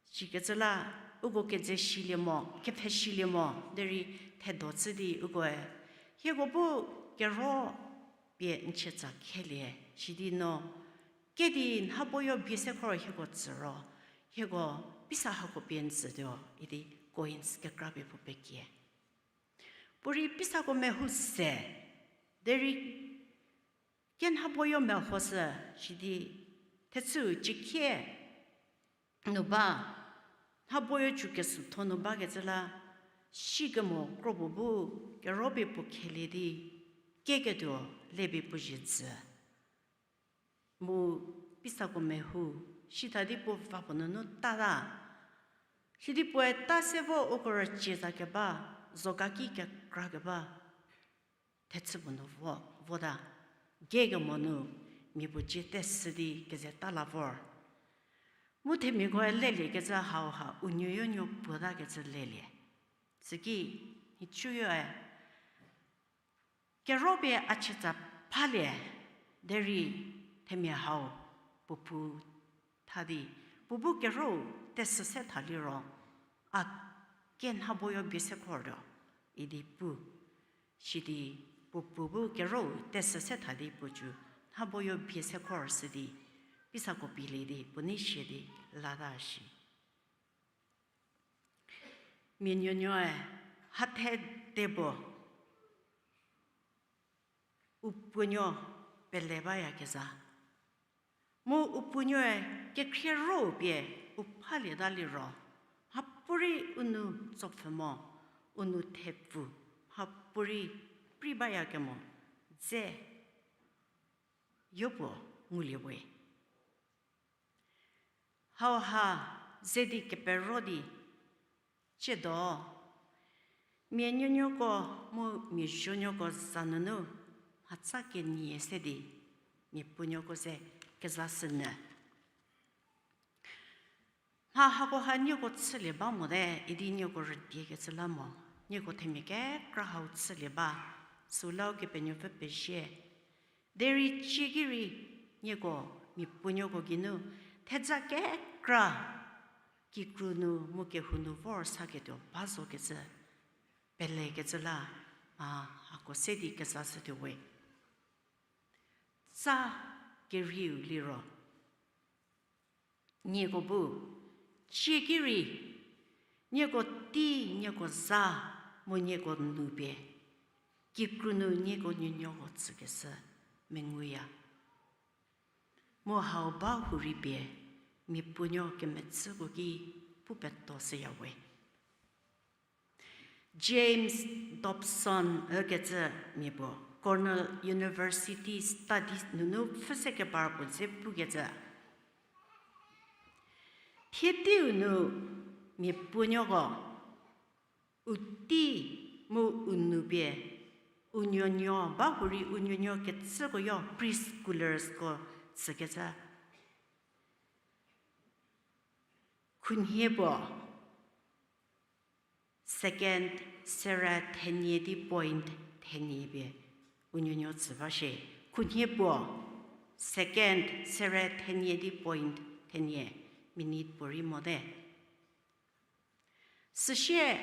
Sikecü la, uko keze shilie mo, kepfhe shilie mo, derei thedo chü di ukoe, hieko bu kero pie n chie tsa khelie, sidi no, kedi nha boyo bie se khor hieko tsü ro, hieko bisa hako pie n tsütuo, idi coins kekra pie puo pekie. Puorei pisako mehou se, derei kenhaboyo mehoshü, sidi thechüu cikhie nu ba, haboyo cü kesütho nu bakecü la, sikemo kro puo bu kero pie puo khelie di, kieketuo lepie puo zhie dzü. Mu pisako mehou, sitha di puo va puo nunu tata. Sidi puoe ta se vo uko rücie za keba, zokaki kekra keba, thechü puo nu vo, vota. Giekemo nu mia puo cie tesü di keze ta la vor. Mu themiakoe lelie kecü hauha u nuoyo nuo puotakecü lelie. Süki, nhicuyoe, kero pie a cietsa phalie, derei themia hau puo pu tha di, puo bu kerou tesü se tha liro, a kenhaboyo bie se khortuo, idi pu. Sidi puo pu bu kerou tesü se tha di puo cü haboyo bie se khor sidi, pisako pielie di puo nei sie di lata shi. Mia nuonuoe hathe de puo, u puonuo pele bayakezha. Mu u puonuoe kekhrie ro pie u phalieta liro, mhapuorei u nou tsopfhü mo, u nou thepfu, mhapuorei prei bayakemo dze yopuo ngulie we. Hauha ze di kepero di, ciedo, mia nuonuoko mu mia zuonuoko za nunu mhatsa kenie se di, mia puonuoko ze kezashünyü. Mha hakoha nieko chülie ba mote idi nieko rüdiekecü la mo, nieko themia kekra hau chülie ba, süla Ukepenuopfü pezie. Derei cie ki rei nieko mia puonuoko geinu theja kekra kikru nu mu kehou nu vor saketuo ba zokecü, pelekecü la, a, hako se di kezashütuo we. Tsa kerieu liro, nieko bu, cie ki rei, nieko tei, nieko za, mu nieko nu pie, kikru nu nieko nuonuoko tsükeshü menguya. Mu hau ba hurei pie, mia puonuo kemetsüko ki pu peto shüya we. James Dobson ükecü mia puo Cornell University Studies nunu pfhüse kepar puo dze pukecü, thie teiu nu mia puonuoko u tei mu u nu pie u nuonuo ba hurei u nuonuo kecüko yo preschoolersko tsükecü. Khunhie puo second sere thenie di point thenie pie u nuonuo tsü ba shie. Khunhie puo second sere thenie di point thenie, minute puorei mote. Süsie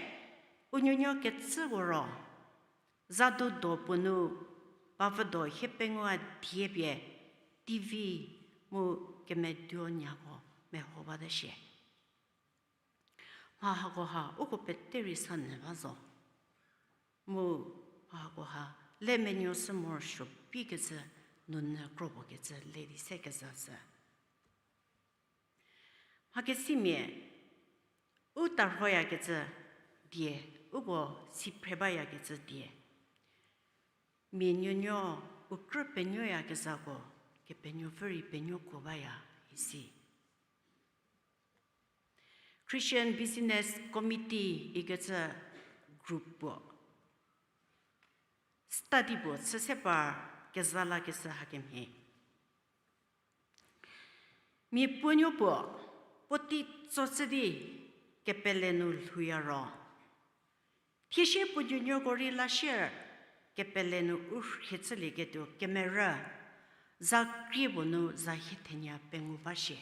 u nuonuo kecüko ro, zadu do puo nu, bavüdo hiepengou a die pie, T V mu kemeduonyako meho bate shie. Mha hakoha uko pete rei sanyü ba zo. Mu mha hakoha le menuo sü morosuo bikecü, nunyü kro puo kecü le di se kezashü. Mhakesimia, u tarhoyakecü die, uko si phre bayakecü die. Mia nuonuo, u krü penuoyakezhako, Kepenuopfü rei penuo kuo baya, isi. Christian Business Committee ikecü group puo study puo chü se par keza lakeshü hakemhie. Mia puonuo puo, puotei tso chü di kepele nu lhouya ro, thiesie puo nuonuoko rei la sier kepele nu u rhie chülieketuo kemerü, za krie puo nu za hie thenie pengou ba shie.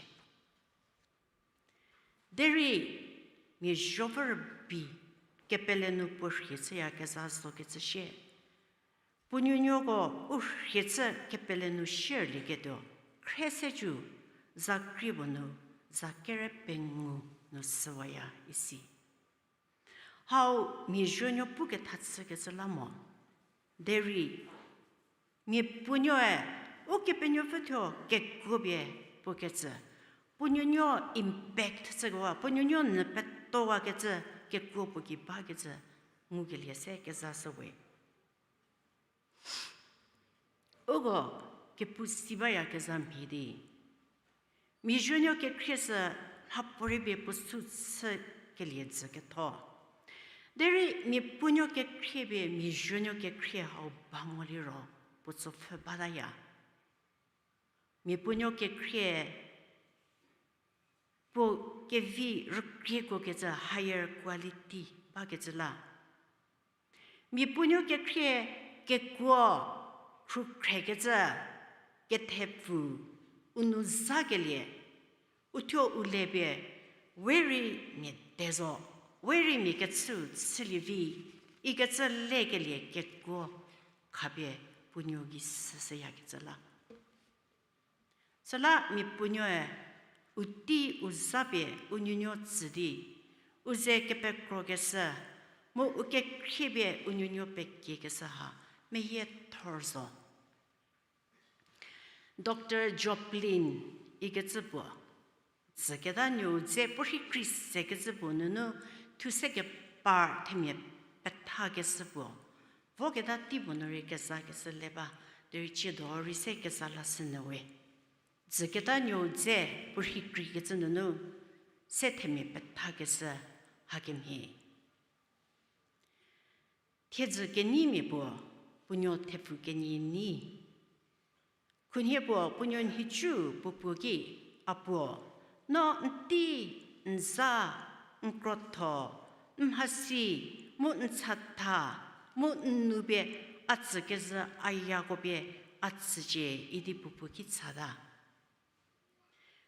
Derei mia zuo vor bi kepele nu puo rhie chüyakezha zokecü sie, puo nuonuoko u rhie chü kepele nu sierlieketuo, khre se cü za krie puo nu za kere pengou nu süwaya isi. Hau mia zuonuo puketha chükecü la mo. Derei, mia puonuoe, Ukepenuopfü thuo kekuo pie puo kecü, puo nuonuo impact chükewa, puo nuonuo nyü petowakecü, kekuo puo ki bakecü, ngukelie se kezashüwe. Uko kepu si bayakezha mhie di, mia zuonuo kekhrie sü mhapuorei pie puo sü chükelie jü ketho. Derei mia puonuo kekhrie pie mia zuonuo kekhrie hau ba mo liro puo tsopfhü bataya. Mia puonuo kekhrie puo kevi rükriekuokecü higher quality bakecü la. Mia puonuo kekhrie kekuo rhukhrekecü kethepfu u nou zakelie, uthuo u le pie, we rei mia te zo, we rei mia kechüu chülie vi, ikecü lekelie kekuo khapie puonuo gei süshüyakecü la. Süla mia puonuoe u tei u za pie u nuonuo tsü di, u ze kepekrokeshü, mu u kekhrie pie u nuonuo pekiekeshü ha meyiethor zo. Doctor Joplin ikecü puo, tsüketa nuou dze puo rhikri sekecü puo nunu thuse kepar themia pethakeshü puo, voketa tei puo nu rei kezakeshü le ba, derei ciedo rei se keza lashünyü we. Tsüketa nuou dze puo rhikreikecü nunu se themia pethakeshü hakemhie. Thiedzü kenyimia puo, puonuo thepfu kenyi nyi. Khunhie puo puonuo nhicu puo puo ki, A puo, no n tei, n za, n krotho, n mhasi, mu n chatha, mu n nu pie a tsükezhü a yako pie a tsücie idi puo puo ki chata.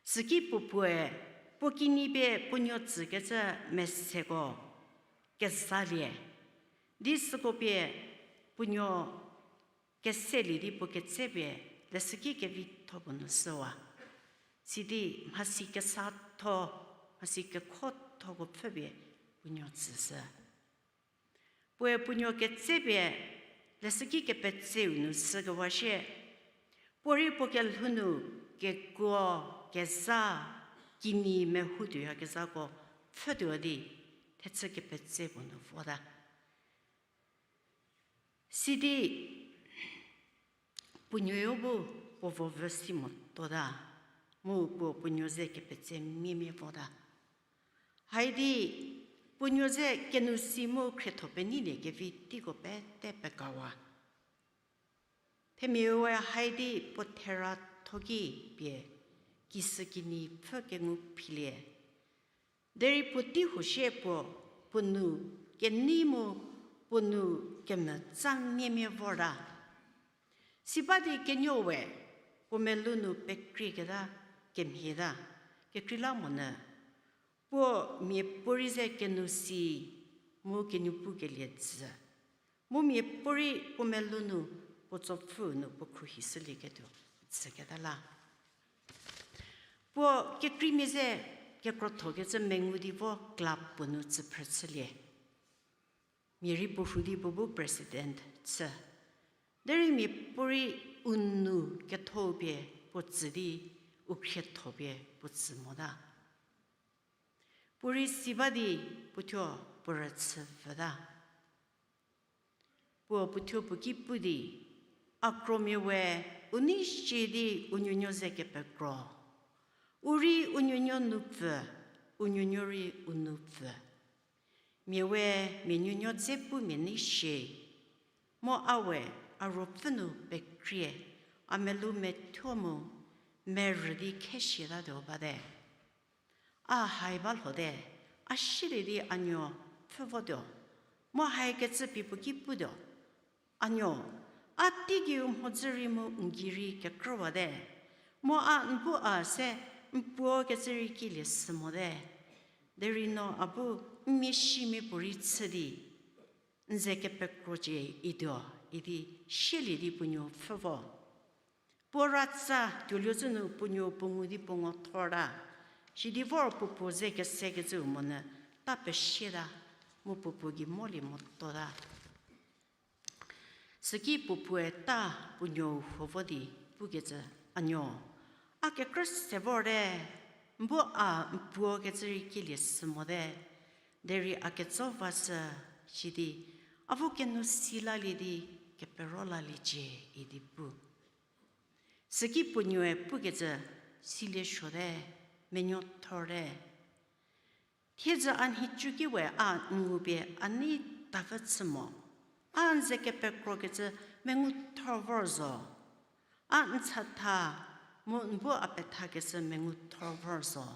Süki puo puoe puo kinyi pie puonuo tsükecü meseko kezalie di süko pie puonuo keselie di puo ketse pie leshüki kevitho puo nu shüwa. Sidi mhasi kesatho, mhasi kekhothoko pfhüpie puonuo tsüshü. Puoe puonuo ketse pie leshüki kepetseu nu shükewa shie, puo rei puo kelhou nu kekuo, keza, kinyi mehou tuoyakezhako pfhütuo di thechü kepetse puo nu vota. Sidi puonuoyo bu puo vovü si motota, mu puo puonuo ze kepetse miemie vota. Haidi puonuo ze kenou si mu khrietho penyilie kevi teiko pete pekawa. Themiae haidi puo theratho ki pie kisü kinyi pfhü kengu philie. Derei puotei huo sie puo, puo nu kenei mu puo nu kemvü tsa miemia vorta. Siba di kenuowe puo melou nu pekrieketa kemhieta, kekreilamonyü puo miapuorei ze kenou si mu kenuopukelie jü. Mu miapuorei puo melou nu puo tsopfü nu puo khruohishülieketuo jüketa la. Puo kekreimia ze kekrothokecü mengu di vo club puo nu tsüphrü chülie. Mia rei puo rhu di puo bu president chü. Derei miapuorei u nu ketho pie puo tsü di u khrietho pie puo tsü mota. Puorei si ba di puothuo puo rüchü vüta. Puo puothuo puo ki pu di, A kromia we, u nei sie di u nuonuo ze kepekro. U rei u nuonuo nupfü, u nuonuo rei u nupfü. Mia we mia nuonuo dze pu mia nei sie. Mu a we a ruopfü nu pekrie, a melou methuo mu merü di khesiatatuo bate. A hai ba lhote, a silie di a nuo pfhü votuo. Mu haikecü pie puo ki putuo, A nuo, a teigei u mhodzü rei mu n gei rei kekrüwate. Mu a n bu a se n puo kecü rei kilie sü mote. Derei no a bu n mia simia puorei chü di n ze kepekrocie ituo idi sielie di puo nuo pfhü vo. Puo ratsa tuoluo zhü nu puo nuo puo ngu di puo ngo thorta. Sidi vor puo puo ze kesekecüu monyü ta pesieta. Mu puopuo gei molie motota. Süki puopuoe ta puo nuou huo vo di pukecü, A nuo, a kekrü se vorte, n bu a n puo kecü rei kielie sü mote, derei a ketso vashü, sidi a vo kenu si lalie di kepero laliecie idi pu. Süki puo nuoe pukecü, Silie suote, menuo thorte. Thiedzü a nhicu ki we a n ngupie a nei tavü chü mo. A n ze kepekrokecü mengu thor vor zo. A n chatha mu n bu a pethakeshü mengu thor vor zo.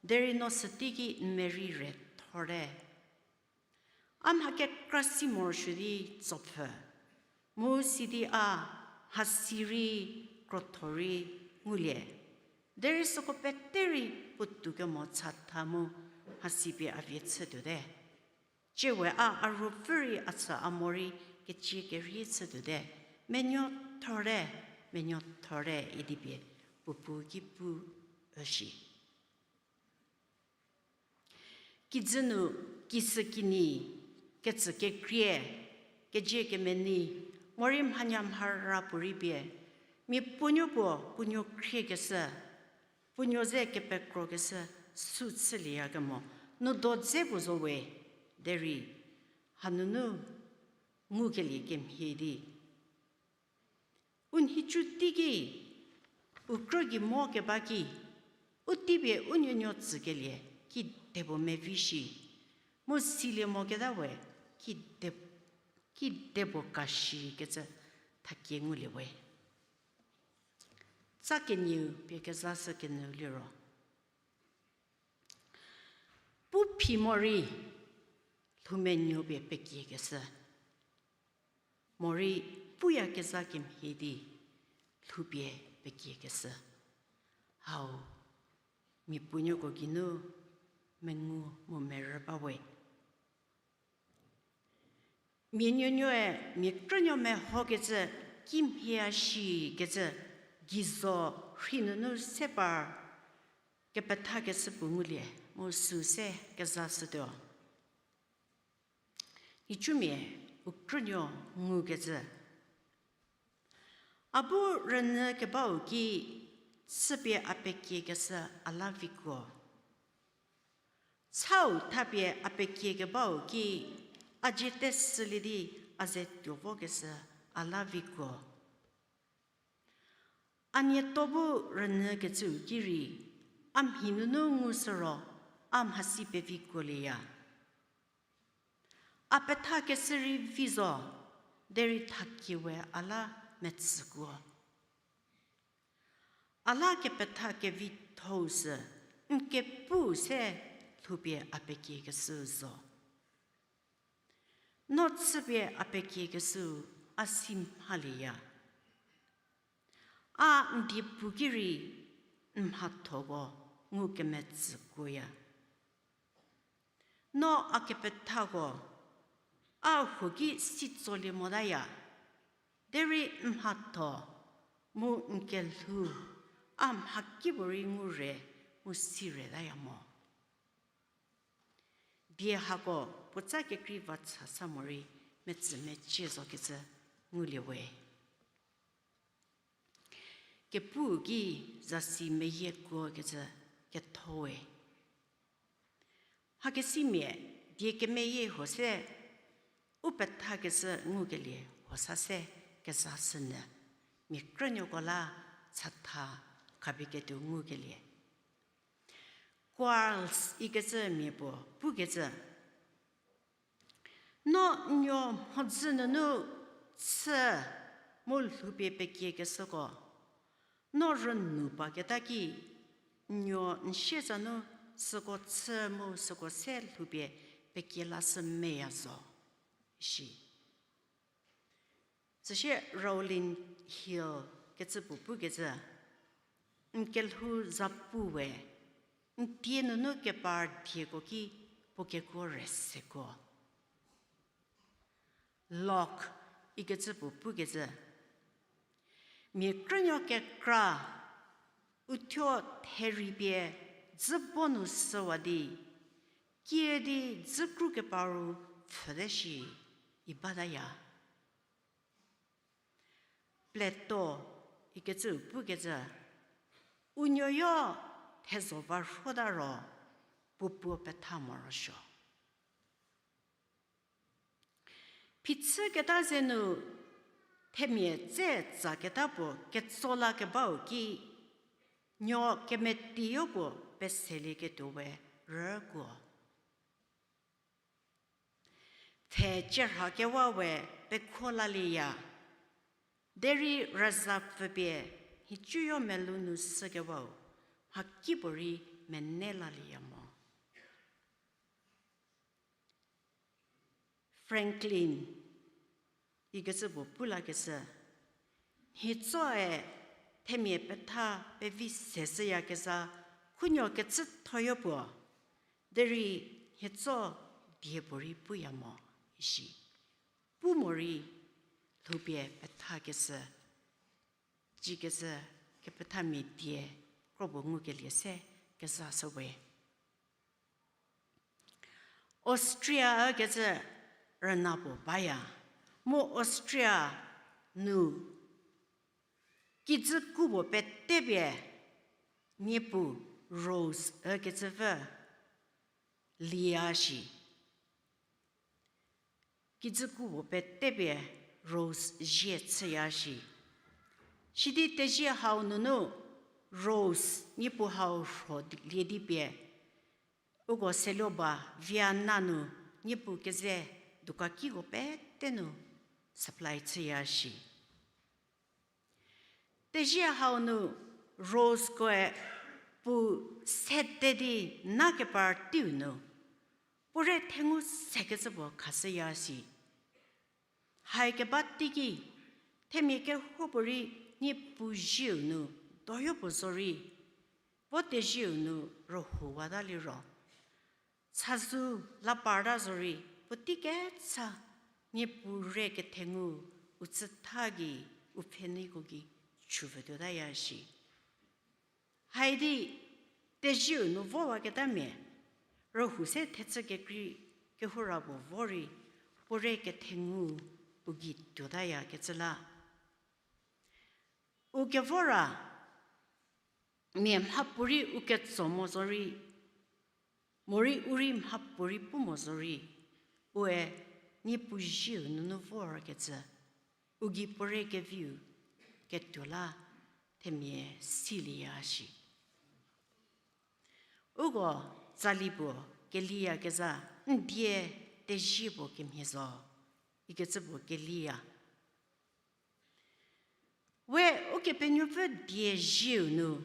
Derei no süteiki n merei re thorte. A mha kekra si morosuo di tsopfü, mu sidi a mhasi rei krotho rei ngulie. Derei süko pete rei puotou kemo chatha mu mhasi pie a vie chütuote. Tsie we a a ruopfü rei a chü a morei kecie kerie chütuote. Menuo thorte, menuo thorte idi pie puopuo ki pu üshi. Kijü nu, kisü kinyi, ketsü kekrie, kezie kemenei, morei mhanya mhara puorei pie, mia puonuo puo puonuo khriekeshü, puonuo ze kepekrokeshü, sü chülieyakemo, nu do dze puo zo we, derei hanunu ngukelie kemhie di u nhicu teiki, u krü gei mo keba ki, u teipie u nuonuo tsükelie, kidepuo mevi shi, mu silie moketa we, kide, kidepuo ka shikecü thakie ngulie we. Tsa kenieu pie kezashü kenyü liro, pu phi morei lhoumenuo pie pekiekeshü, morei puyakezha kemhie di lhoupie pekiekeshü. Hau, mia puonuoko geinu mengu mu merü ba we. Mia nuonuoe mia krünuo mehokecü kimhie a shikecü geizo rhei nunu se par kepethakeshü puo ngulie mu süu se kezashütuo. Nhicumia u krünuo ngukecü, a bu rünyü kebau ki chüpie a pekiekeshü a la vikuo. Chau thapie a pekiekebau ki a dzie tesülie di a ze tuo vokeshü a la vikuo. A nieto bu rünyükecüu ki rei, a mhi nunu ngushü ro, a mhasi pevikuolieya. A pethakeshü rei vi zo, derei thakie we a la metsükuo. A la kepetha kevithou sü, n kepu se lhoupie a pekiekeshü zo. No chüpie a pekiekeshüu a si mhalieya. A n diepu ki rei n mhathoko ngukemetsükuoya. No a kepethako a huo ki sitsolie motaya, derei n mhatho mu n kelhou a mhakipuorei ngu re mu si retaya mo. Die hako puotsa kekrei va cha sa morei metsü mecie zokecü ngulie we. Kepu ki zasi meyiekuokecü ketho we. Mhakesimia die kemeyie huo se u pethakeshü ngukelie huo sa se kezashünyü, mia krünuoko la chatha khapie ketuo ngukelie. Quarles ikecü mia puo pukecü, no n nuo mhodzü nunu chü mu lhoupie pekiekeshüko, no rünou paketa ki, n nuo n sieza nu süko chü mu süko se lhoupie pekie lashü meya zo, shi. Süsie Rowland Hill kecü puo pukecü, n kelhou zapu we, n tie nunu kepar dieko ki puo kekuo re sekuo. Locke ikecü puo pukecü, mia krünuo kekra uthuo therei pie dzübo nu süwa di, Kiüdi dzü kru keparu pfhüte shi, i bataya. Plato ikecüu pukecü, u nuoyo thezo va rhuota ro, puo puo petha morosuo. Phichüketa zenu themia tse tsaketa puo ketso la kebau ki, nuo kemetiyo puo peselieketuo we rükuo. Pfhe cherha kewa we pekho lalieya, derei rüza pfüpie nhicuyo melou nu sükewau mhakipuorei mene lalieya mo. Franklin ikecü puo pu lakecü, nhitsoe themia petha pevi se shüyakezha khunuo kecüthoyo puo, derei nhitso die puorei puya mo, ishi. Pu morei lhoupie pethakecü, cikecü kepethamia die kro puo ngukelie se kezashüwe. Austria ükecü rüna puo baya, mu Austria nu kijü ku puo petepie niepu Rose ükecüpfü liya shi. Kijü ku puo petepie Rose zie chüya shi. Sidi tezie hau nunu Rose niepu hau rho di- lie di pie, uko seluo ba Vienna nu niepu keze dukakiko pete nu supply chüya shi. Tezie hau nu Rose koe puo sede di na kepar teiu nu, puo re thengu sekecü puo khashüya shi. Hai keba teiki, themia kehoupuorei niepu zieu nu doyo puo zorei, vo tezieu nu rühouwata liro, chazou la parta zorei, puotei kecha niepu re kethengu u tsütha gei u pfheniko gei chuvütuotaya shi. Haidi tezieu nu vowaketamia, rühou se thechü kekrei kehoura puo vorei, puo re kethengu u gei tuotayakecü la. U kevora mia mhapuorei u ketso mo zorei, morei u rei mhapuorei pu mo zorei, ue niepu zieu nunu vorkecü, u gei puo re keviu ketuo la themia silieya shi. Uko tsali puo keliyakezha n die tezie puo kemhie zo, ikecü puo keliya. We Ukepenuopfü die zieu nu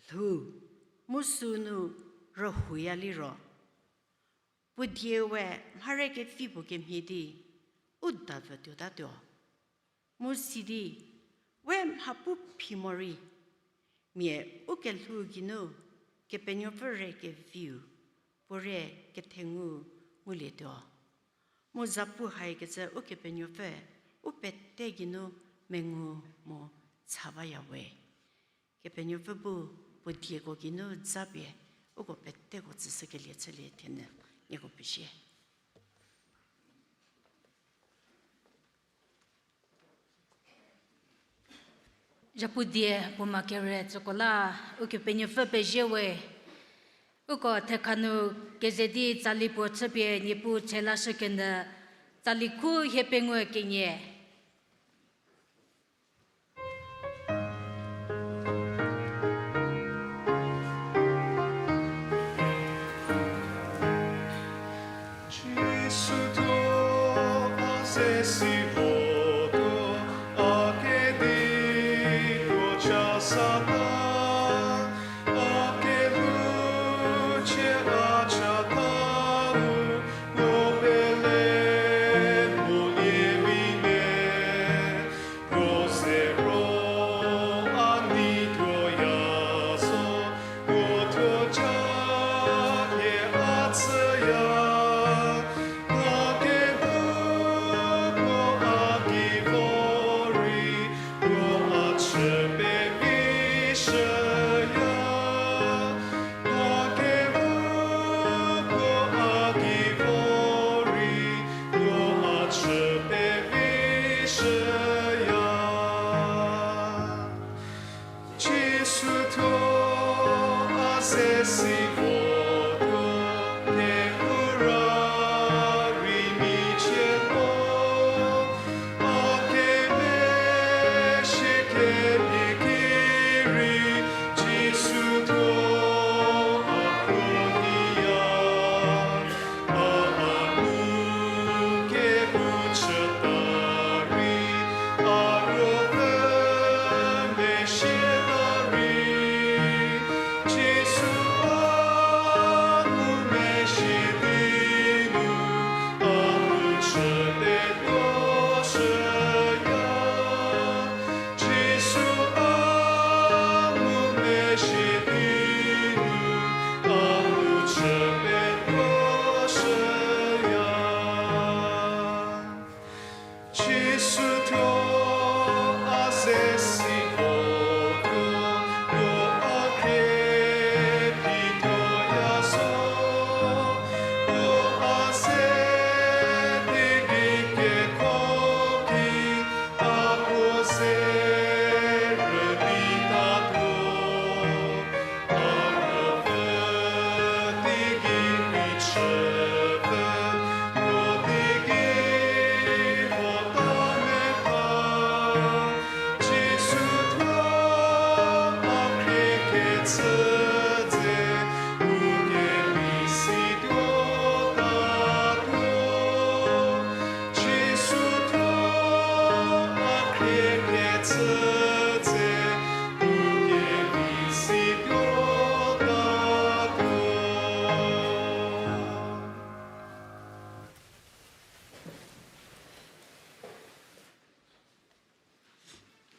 lhou, mu sünu rühouya liro, puo dieu we mhare kevi puo kemhie di u davü tuotatuo. Mu sidi, we mha pu phi morei, mia u kelhou geinu Kepenuopfü re keviu, puo re kethengu ngulietuo. Mu zapu haikecü Ukepenuopfü u pete geinu mengu mu cha bayawe. Kepenuopfü bu puo dieko geinu zapie uko peteko tsüshükelie chülie thenyü nieko pezie. Zhapu die puo ma kere tsüko la Ukepenuopfü pezie we. Uko thekha nu keze di tsali puo chüpie Niepuu tshe lashükenyü tsali khu hie pengou kenie.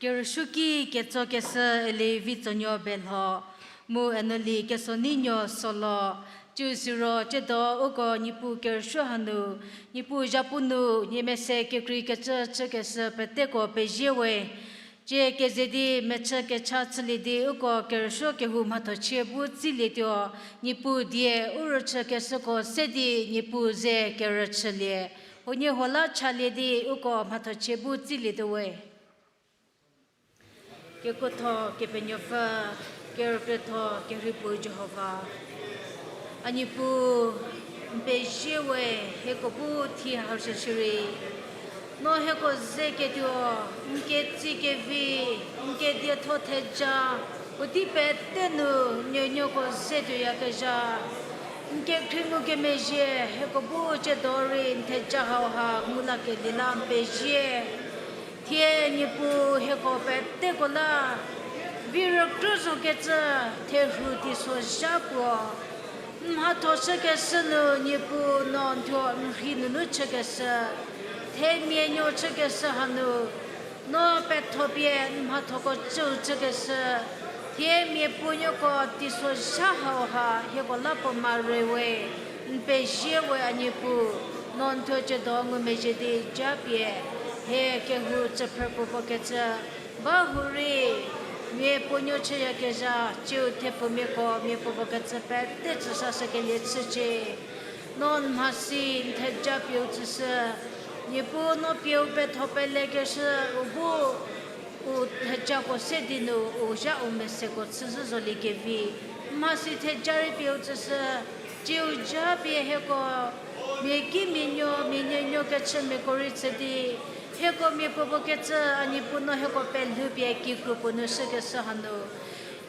Kerüsuoki ketsokeshü Eli Vitsonuo Belho, mu Enoli Kesonienuo Solo, cü siro tsiedo uko Niepuu kerüsuo hanu, Niepuu zhapu nu, nie mese kekreikecü chükeshü peteko pezie we. Tsie keze di mechü kecha chülie di uko kerüsuo kehou mhathochie bu tsilietuo, Niepuu die u rüchükeshüko se di Niepuu ze kerüchülie. Huoniehuo la chalie di uko mhathochie bu tsilietuo we. Kekuotho Kepenuopfü, kerükrietho kerhei puo Jihova. A Niepuu, n pezie we, hieko bu thie hau shü shierei no hieko ze ketuo, n ketsie kevi, n kedietho theja, puotei pete nu nuonuoko ze tuoyakezha, n kekhrie ngukemezhie hieko bu tsiedo rei n theja hauha ngu lakelie la n pezie. Thie Niepuu hieko peteko la vi rükrü zokecü therhu teisozha puo n mhatho chükeshü nu Niepuu no n thuo n rhei nunu chükeshü, themia nuo chükeshü hanu no pethopie n mhathoko cüu chükeshü, thie mia puonuoko teisozha hauha hieko la puo mare we, n pezie we a Niepuu, no n thuo tsiedo ngumezhie di japie hie kehou tsüphrü puo puokecü ba hurei mia puonuo chüyakezha, tsiu thepfumiako mia puo puokecü pete tsüsashükelie chücie. No n mhasi n theja pieu tsüshü, Niepuu no pieu petho pelekeshü u bu u thejako se di nu u zha u meseko chüzhü zoliekevi, n mhasi theja rei pieu tsüshü, tsiu japie hieko mia kimia nuo mia nuonuo kechümiako rei chü di hieko mia puo puokecü a Niepuu no hieko pelhoupie kikru puo nu shükeshü hanu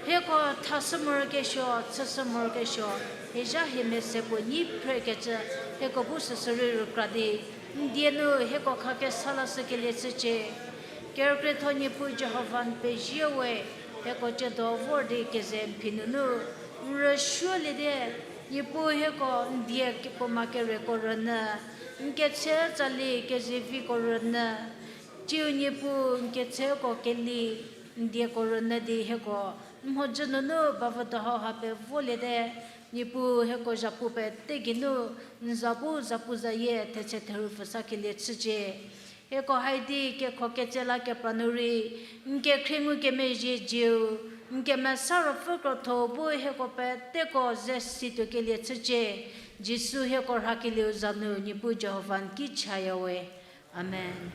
hieko thashü morokesuo, chüshü morokesuo, hie zha hie mese puo nyi phrekecü hieko bu süsü rei rükra di n die nu hieko khakesa lashükelie chücie. Kerükrietho Niepuu Jihova n pezie we, hieko tsiedo vor di keze n phi nunu n rüsuoliete. Niepuu hieko n die puoma kereko rünyü, n ketse tsali kezeviko rünyü, tsiu Niepuu n ketseko keli n dieko rünyü di hieko n mhodzü nunu bavüdo hauha pevoliete. Niepuu hieko zhapu pete geinu n za bu zapu zayie thetse therhu pfhüsakelie chücie. Hieko haidi kekho ketse la kepra nu rei n kekhrie ngukemezhie zieu, n kemesa ruopfü krotho bu hieko peteko ze situokelie chücie. Jisu hieko rhakelieu za nu Niepuu Jihova n ki chaya we. Amen.